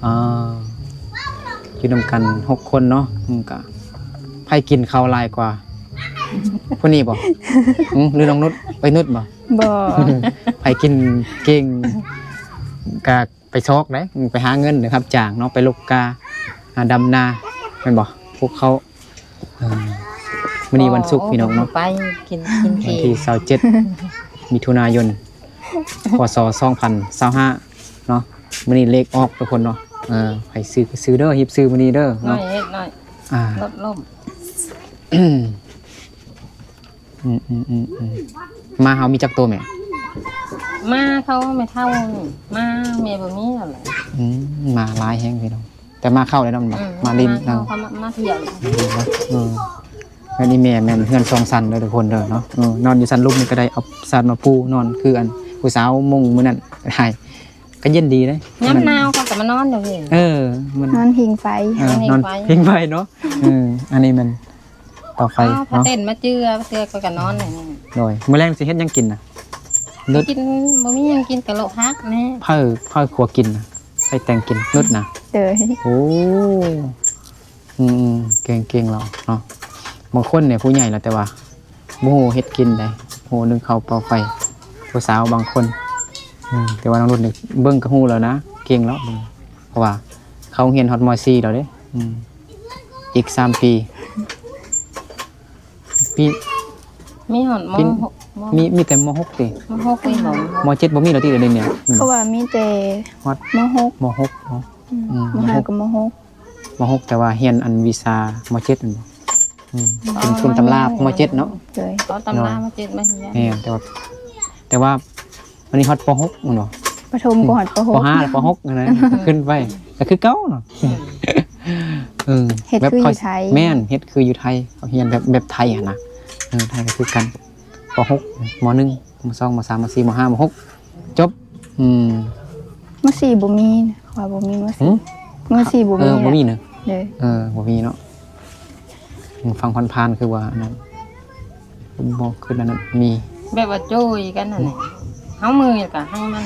ເອີ ຢູ່ນຳກັນຫົກຄົນເນາະ ອືມ ກະໃຜກິນເຂົ້າຫຼາຍກວ່າ ຜູ້ນີ້ບໍ່? ຫື ຫຼືນ້ອງນຸດ? ເອີຍ ນຸດບໍ່? ບໍ່ ໃຜກິນເກັ່ງກະໄປຊອກໄດ໋ ໄປຫາເງິນ ໄປຮັບຈ້າງເນາະ ໄປລົກກາ ຫາດຳນາ ແມ່ນບໍ່? ພວກເຂົາ ເອີ ມື້ນີ້ວັນສຸກ ພີ່ນ້ອງເນາະ ໄປກິນ ກິນ ວັນທີຊາວເຈັດ ມິຖຸນາຍົນ ພ.ສ. ສອງພັນຊາວຫ້າ ເນາະ. ມື້ນີ້ເລກອອກທຸກຄົນເນາະ. ເອີ ໃຜຊື້ກໍຊື້ເດີ ຮີບຊື້ມື້ນີ້ເດີ ໜ້ອຍເນາະ. ເຮັດໜ້ອຍ ອ່າ ລົດລົ້ມ. ອືມ ອືມ ອືມ ອືມ ມາເຮົາມີຈັກໂຕແມ່? ມາເຂົາແມ່ເຖົ້ານີ້ ມາແມ່ບໍ່ມີແລ້ວແຫຼະ. ອືມ ມາຫຼາຍແຮງພີ່ນ້ອງ ແຕ່ມາເຂົ້າແລ້ວເນາະ. ອືມ ມາຫຼິ້ນ ມາເຂົ້າ ເອີ ມາ ມາທ່ຽວ. ເອີ ແມ່ນ ອີ່ແມ່ແມ່ນເຮືອນສອງຊັ້ນເດີທຸກຄົນເດີເນາະ. ເອີ ນອນຢູ່ຊັ້ນລຸ່ມນີ້ກໍໄດ້ ເອົາຊາດມາປູນອນ ຄືອັນຜູ້ສາວມຸງມື້ນັ້ນ ໄດ້ ກໍເຢັນດີເດ້. ຍາມໜາວເຂົາກໍມານອນຢູ່ພີ້. ເອີ ມັນນອນພິງໄຟ. ເອີ ນອນພິງໄຟເນາະ. ເອີ ອັນນີ້ມັນເຕົາໄຟເນາະ. ເອົາຜ້າເຕັນມາເຈື່ອ ເທື່ອກໍນອນຢູ່ນີ້. ໂດຍ ມື້ແລງຊິເຮັດຫຍັງກິນນະ? ນຸດ ກິນ ບໍ່ມີຫຍັງກິນ ກະໂລະຜັກແນ່. ໃຜ ໃຜຄົວກິນນະ? ໃຜແຕ່ງກິນ? ນຸດນະ? ໂດຍ. ໂອ້ ອືມໆ ເກັ່ງໆ ແລ້ວເນາະ. ບາງຄົນນີ້ຜູ້ໃຫຍ່ແລ້ວ ແຕ່ວ່າ ບໍ່ຮູ້ເຮັດກິນໃດ ຮູ້ໜຶ້ງເຂົ້າເປົ່າໄຟ ຜູ້ສາວບາງຄົນ. ອືມ ແຕ່ວ່ານ້ອງນຸດນີ້ເບິ່ງກໍຮູ້ແລ້ວນະ ເກັ່ງແລ້ວ ເພາະວ່າເຂົ້າໂຮງຮຽນຮອດ ມໍສີ່ ແລ້ວເດ້. ອືມ ອີກສາມປີ ປີ ມີຮອດ ປີ ມໍຫົກ ມໍ ມີ ມີແຕ່ ມໍຫົກ ຕິ? ມໍຫົກ ມີບໍ່? ມໍເຈັດບໍ່ມີແລ້ວຕິ ດຽວນີ້? ອືມ ເຂົາວ່າມີແຕ່ຮອດ ມໍຫົກ ມໍຫົກເນາະ. ອືມ ອືມ ມໍຫ້າກໍ ມໍຫົກ ມໍຫົກ ແຕ່ວ່າຮຽນອັນວິຊາ ມໍເຈັດ ແມ່ນບໍ່? ອືມ ເປັນທຶນຕຳລາ ມໍເຈັດເນາະ. ໂດຍ ເອົາຕຳລາ ມໍເຈັດມາຮຽນ. ແມ່ນ ແຕ່ວ່າ ແຕ່ວ່າອັນນີ້ຮອດ ປໍຫົກ ແມ່ນບໍ່? ປະຖົມກໍຮອດ ປໍຫົກ ປໍຫ້າ ປໍຫົກຫັ້ນນະ ຂຶ້ນໄປກໍຄືເກົ່າເນາະ. ອືມ ເອີ ເຮັດຄືຢູ່ໄທ. ແມ່ນ ເຮັດຄືຢູ່ໄທ ເຂົາຮຽນແບບ ແບບໄທຫັ້ນນະ. ເອີ ໄທກໍຄືກັນ ປໍຫົກ ມໍໜຶ່ງ ມໍສອງ ມໍສາມ ມໍສີ່ ມໍຫ້າ ມໍຫົກ ຈົບ. ອືມ ມໍສີ່ບໍ່ມີ ເຂົາວ່າບໍ່ມີມໍສີ່. ຫື? ມໍສີ່ບໍ່ມີ ເອີ ບໍ່ມີເນາະ. ເອີ ເອີ ບໍ່ມີເນາະ. ອືມ ຟັງຜ່ານໆ ຄືວ່າອັນນັ້ນ ບໍ່ຄືອັນນັ້ນມີ ແບບວ່າໂຈ້ຍກັນຫັ້ນແຫຼະ. ເຮົາເມື່ອຍກໍໃຫ້ມັນ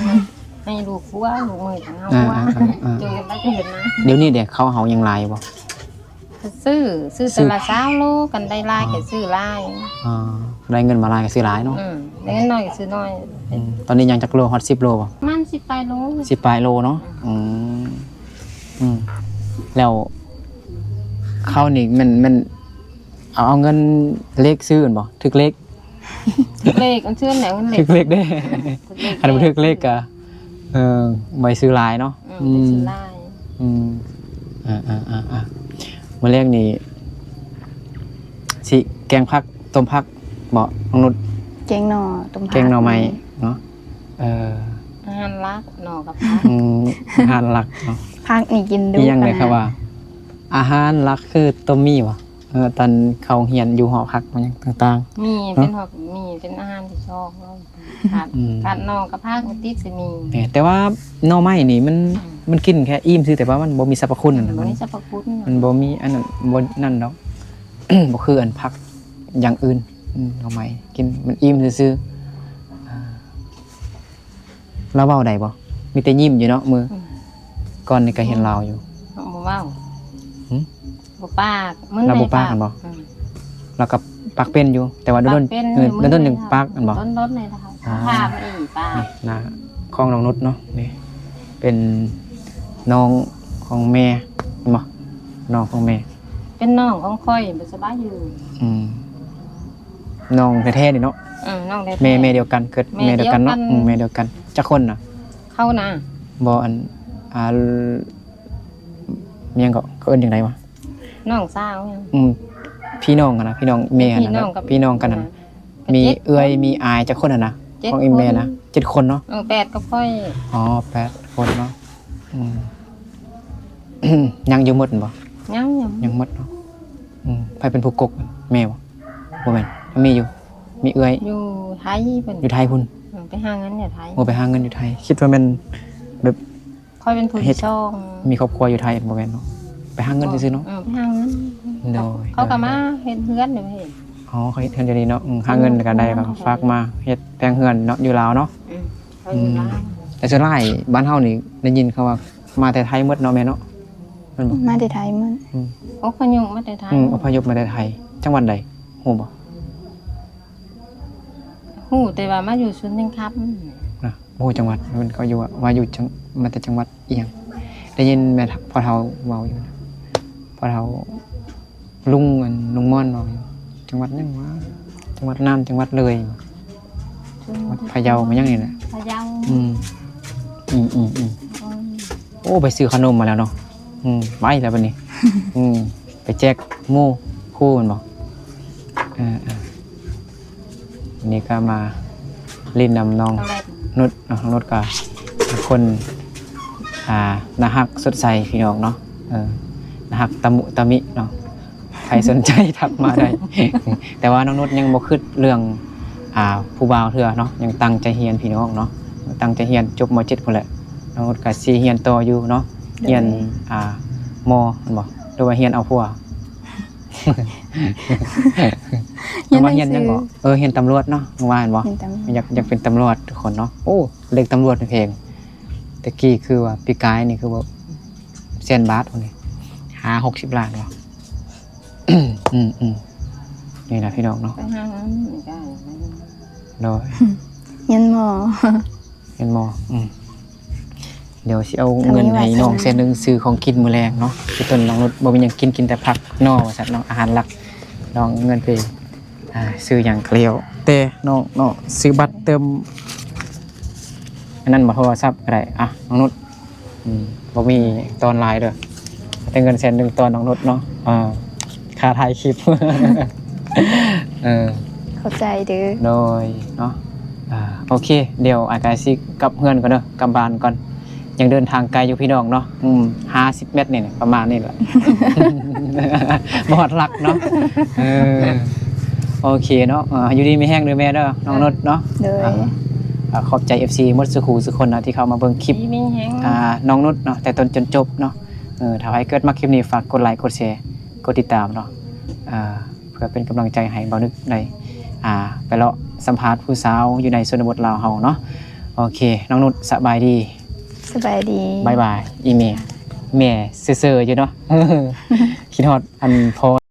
ໃຫ້ລູກຄົວ ລູກເມື່ອຍກໍເຮົາຄົວ. ອ່າໆໆໆ ໂຈ້ຍກັນໄປກໍເຮັດນະ. ດຽວນີ້ເດ ເຂົ້າເຮົາຍັງຫຼາຍຢູ່ບໍ່? ກໍຊື້ ຊື້ແຕ່ລະຊາວໂລ ຄັນໄດ້ຫຼາຍກໍຊື້ຫຼາຍ. ອໍ ໄດ້ເງິນມາຫຼາຍກໍຊື້ຫຼາຍເນາະ. ອືມ ໄດ້ເງິນໜ້ອຍກໍຊື້ໜ້ອຍ. ອືມ ຕອນນີ້ຍັງຈັກໂລ? ຮອດສິບໂລບໍ່? ປະມານສິບປາຍໂລ. ສິບປາຍໂລເນາະ. ອືມ ອືມ ອືມ ແລ້ວເຂົ້ານີ້ແມ່ນ ແມ່ນເອົາ ເອົາເງິນເລກຊື້ແມ່ນບໍ່? ຖືກເລກ ຖືກເລກ ອັນເຊື່ອແຫຼະ ເງິນເລກ ຖືກເລກເດ້. ຄັນບໍ່ຖືກເລກກໍ ເອີ ໄວ້ຊື້ຫຼາຍເນາະ. ອືມ ໄວ້ຊື້ຫຼາຍ. ອືມ ອືມ ອ່າໆໆ ມື້ແລງນີ້ຊິແກງຜັກ ຕົ້ມຜັກບໍ່ນ້ອງນຸດ? ແກງໜໍ່ ຕົ້ມຜັກ ແກງໜໍ່ໄມ້ເນາະ. ເອີ ອາຫານຫຼັກ ໜໍ່ກັບຜັກ. ອືມ ອາຫານຫຼັກເນາະ. ຜັກນີ້ກິນດຸ. ມີຫຍັງແດ່ຄະວ່າ ອາຫານຫຼັກຄືຕົ້ມໝີ່ຫວາ? ເອີ ຕອນເຂົ້າໂຮງຮຽນຢູ່ຫໍພັກຫຍັງຕ່າງໆ ມີເປັນ ເນາະ ຫໍ ມີເປັນອາຫານທີ່ຊອກເນາະ. ຂາດ ອືມ ຂາດໜໍ່ກັບຜັກ ມັນຕິດຊິມີ. ແມ່ນ ແຕ່ວ່າໜໍ່ໄມ້ນີ້ມັນ ອືມ ມັນກິນແຄ່ອີ່ມຊື່ ແຕ່ວ່າມັນບໍ່ມີສັບພະຄຸນ. ອືມ ມັນບໍ່ມີສັບພະຄຸນ ມັນບໍ່ມີອັນນັ້ນ ບໍ່ນັ້ນດອກ ບໍ່ຄືອັນຜັກຢ່າງອື່ນ. ອືມ ໜໍ່ໄມ້ກິນມັນອີ່ມຊື່ໆ. ອ່າ ລາວເວົ້າໄດ້ບໍ່? ມີແຕ່ຍິ້ມຢູ່ເນາະ ມື້ ອືມ ກ່ອນນີ້ກໍເຫັນລາວຢູ່. ບໍ່ເວົ້າ. ຫື? ບໍ່ປາກ. ລາວບໍ່ປາກແມ່ນບໍ່? ອືມ ລາວກໍປາກເປັນຢູ່ ແຕ່ວ່າດົນໆ ເອີ ດົນໆຈັ່ງປາກແມ່ນບໍ່? ດົນໆນີ້ລະ. ອໍ ຖາມອີກປາກ. ນີ້ໜ້າຂອງນ້ອງນຸດເນາະ. ນີ້ເປັນນ້ອງຂອງແມ່ ເຫັນບໍ່? ນ້ອງຂອງແມ່ ເປັນນ້ອງຂອງຂ້ອຍ ບໍ່ສະບາຍຢູ່. ອືມ ນ້ອງແທ້ໆນີ້ເນາະ. ເອີ ນ້ອງແທ້ໆ ແມ່ ແມ່ດຽວກັນ ເກີດແມ່ດຽວກັນເນາະ. ແມ່ດຽວກັນ. ອືມ ແມ່ດຽວກັນ. ຈັກຄົນນະ? ບໍ່ ອັນ ອ່າ ຫຍັງເກາະ ເຂົາເອີ້ນຈັ່ງໃດວະ? ນ້ອງສາວຫຍັງ? ອືມ ພີ່ນ້ອງຫັ້ນນະ ພີ່ນ້ອງແມ່ຫັ້ນນະ ພີ່ນ້ອງກັບ ພີ່ນ້ອງກັນຫັ້ນນະ. ອ່າ ມີເອື້ອຍ ມີອາຍຈັກຄົນຫັ້ນນະ? ຂອງອີ່ແມ່ນະ ເຈັດຄົນເນາະ. ເອີ ແປດກັບຂ້ອຍ. ອໍ ແປດຄົນເນາະ. ອືມ ຍັງຢູ່ໝົດບໍ່? ຍັງ ຍັງ ຍັງໝົດເນາະ. ອືມ ໃຜເປັນຜູ້ກົກ? ແມ່ບໍ່? ບໍ່ແມ່ນ ມີຢູ່ ມີເອື້ອຍ ຢູ່ໄທເພິ່ນ ຢູ່ໄທພຸ້ນ. ເອີ ໄປຫາເງິນຢູ່ໄທ. ໂອ້ ໄປຫາເງິນຢູ່ໄທ. ຄິດວ່າແມ່ນແບບ ຂ້ອຍເປັນຜູ້ ເຮັດ ທີສອງ ມີຄອບຄົວຢູ່ໄທ ບໍ່ແມ່ນເນາະ? ໄປຫາເງິນຊື່ໆເນາະ. ເອີ ໄປຫາເງິນ. ໂດຍ ເຂົາກໍມາເຮັດເຮືອນຢູ່ເດ້. ອໍ ເຂົາເຮັດເຮືອນຢູ່ນີ້ເນາະ. ອືມ ຫາເງິນກໍໄດ້ ເຂົາກໍຝາກມາເຮັດແປງເຮືອນເນາະ ຢູ່ລາວເນາະ. ອືມ ເຂົາຢູ່ລາວ. ອືມ ແຕ່ສ່ວນຫຼາຍບ້ານເຮົານີ້ ໄດ້ຍິນເຂົາວ່າມາແຕ່ໄທໝົດເນາະແມ່ເນາະ ແມ່ນບໍ່? ມາແຕ່ໄທໝົດ. ອືມ ອົບພະຍົບມາແຕ່ໄທ. ອືມ ອົບພະຍົບມາແຕ່ໄທ. ຈັງຫວັດໃດ ຮູ້ບໍ່? ຮູ້ແຕ່ວ່າມາຢູ່ຊວນແດງຄຳນະ. ບໍ່ຮູ້ຈັງຫວັດ ເພິ່ນກໍຢູ່ວ່າ ວ່າຢູ່ຈັງ ມາແຕ່ຈັງຫວັດອີ່ຫຍັງ. ໄດ້ຍິນແມ່ ພໍ່ເຖົ້າເວົ້າຢູ່ນະ ພໍ່ເຖົ້າ ລຸງ ອັນ ລຸງມ່ອນເວົ້າຢູ່ ຈັງຫວັດຫຍັງຫວາ ຈັງຫວັດນ່ານ ຈັງຫວັດເລີຍ ຈັງຫວັດພະເຍົາ ມາຫຍັງນີ້ແຫຼະ ພະເຍົາ. ອືມ ອືມ ອືມ ອືມ. ອ້ ໄປຊື້ຂະໜົມມາແລ້ວເນາະ. ອືມ ໄປແລ້ວບັດນີ້. ອືມ ໄປແຈກໝູ່ຄູ່ແມ່ນບໍ່? ເອີໆ ນີ້ກໍມາຫຼິ້ນນຳນ້ອງນຸດເນາະ. ນ້ອງນຸດກໍເປັນຄົນ ອ່າ ໜ້າຮັກສົດໃສພີ່ນ້ອງເນາະ. ເອີ ໜ້າຮັກຕະມຸຕະມິເນາະ. ໃຜສົນໃຈທັກມາໄດ້. ແຕ່ວ່ານ້ອງນຸດຍັງບໍ່ຄິດເລື່ອງ ອ່າ ຜູ້ບ່າວເທື່ອເນາະ, ຍັງຕັ້ງໃຈຮຽນພີ່ນ້ອງເນາະ, ຕັ້ງໃຈຮຽນຈົບ ມ.ເຈັດ ພຸ້ນແຫຼະ. ນ້ອງນຸດກໍຊິຮຽນຕໍ່ຢູ່ເນາະ. ໂດຍ. ຮຽນ ອ່າ ມໍ ແມ່ນບໍ່? ຫຼືວ່າຮຽນເອົາຜົວ? ຮຽນໜັງສື. ນ້ອງວ່າຮຽນຫຍັງເກາະ? ເອີ ຮຽນຕຳຫຼວດເນາະ ນ້ອງວ່າແມ່ນບໍ່? ຮຽນຕຳຫຼວດ. ຢາກ ຢາກເປັນຕຳຫຼວດທຸກຄົນເນາະ. ໂອ້ ເລກຕຳຫຼວດນີ້ແພງ. ແຕ່ກີ້ຄືວ່າ ປີກາຍນີ້ຄືວ່າແສນບາດພຸ້ນນີ້ ຫ້າຫົກສິບລ້ານເນາະ. ອືມໆ ນີ້ລະພີ່ນ້ອງເນາະ. ໄປຫາງານນີ້ກໍໄດ້. ໂດຍ. ຮຽນມໍ ຮຽນມໍ. ອືມ ດຽວຊິເອົາເງິນໃຫ້ນ້ອງແສນໜຶ່ງ ຊື້ຂອງກິນມື້ແລງເນາະ. ຄືຕົ້ນນ້ອງນຸດບໍ່ມີຫຍັງກິນ ກິນແຕ່ຜັກໜໍ່ວ່າຊັ້ນເນາະ ອາຫານຫຼັກ. ນ້ອງເງິນໄປ ອ່າ ຊື້ຫຍັງກໍແລ້ວແຕ່ນ້ອງເນາະ. ຊື້ບັດເຕີມອັນນັ້ນບໍ່ ໂທລະສັບກໍໄດ້. ອ່ະ ນ້ອງນຸດ. ອືມ ບໍ່ມີຕອນຫຼາຍເດີ້ ແຕ່ເງິນແສນໜຶ່ງຕອນນ້ອງນຸດເນາະ. ອ່າ ຄ່າຖ່າຍຄລິບ. ເອີ ຂອບໃຈເດີ້. ໂດຍເນາະ. ອ່າ ໂອເຄ ດຽວອ້າຍກະຊິກັບເຮືອນກ່ອນເດີ້ ກັບບ້ານກ່ອນ. ຍັງເດີນທາງໄກຢູ່ພີ່ນ້ອງເນາະ. ອືມ ຫ້າສິບແມັດນີ້ ປະມານນີ້ແຫຼະ. ບໍ່ຮອດຫຼັກເນາະ. ເອີ ໂອເຄເນາະ. ອ່າ ຢູ່ດີມີແຮງເດີ້ແມ່ເດີ້ ນ້ອງນຸດເນາະ. ໂດຍ. ອ່າ ຂອບໃຈເອັຟຊີໝົດສູ່ຄູ່ສູ່ຄົນເນາະ ທີ່ເຂົ້າມາເບິ່ງຄລິບ ດີມີແຮງ ອ່າ ນ້ອງນຸດເນາະ ແຕ່ຕົ້ນຈົນຈົບເນາະ. ເອີ ຖ້າໃຜເກີດມັກຄລິບນີ້ ຝາກກົດໄລ ກົດແຊ ກົດຕິດຕາມເນາະ. ອ່າ ເພື່ອເປັນກຳລັງໃຈໃຫ້ບ່າວນຶກໄດ້ ອ່າ ໄປເລາະສຳພາດຜູ້ສາວຢູ່ໃນຊົນນະບົດລາວເຮົາເນາະ. ໂອເຄ ນ້ອງນຸດ ສະບາຍດີ. ສະບາຍດີ. ບາຍບາຍ. ອີ່ແມ່ ແມ່ເຊີໆຢູ່ເນາະ. ຄິດຮອດອັນພໍ່.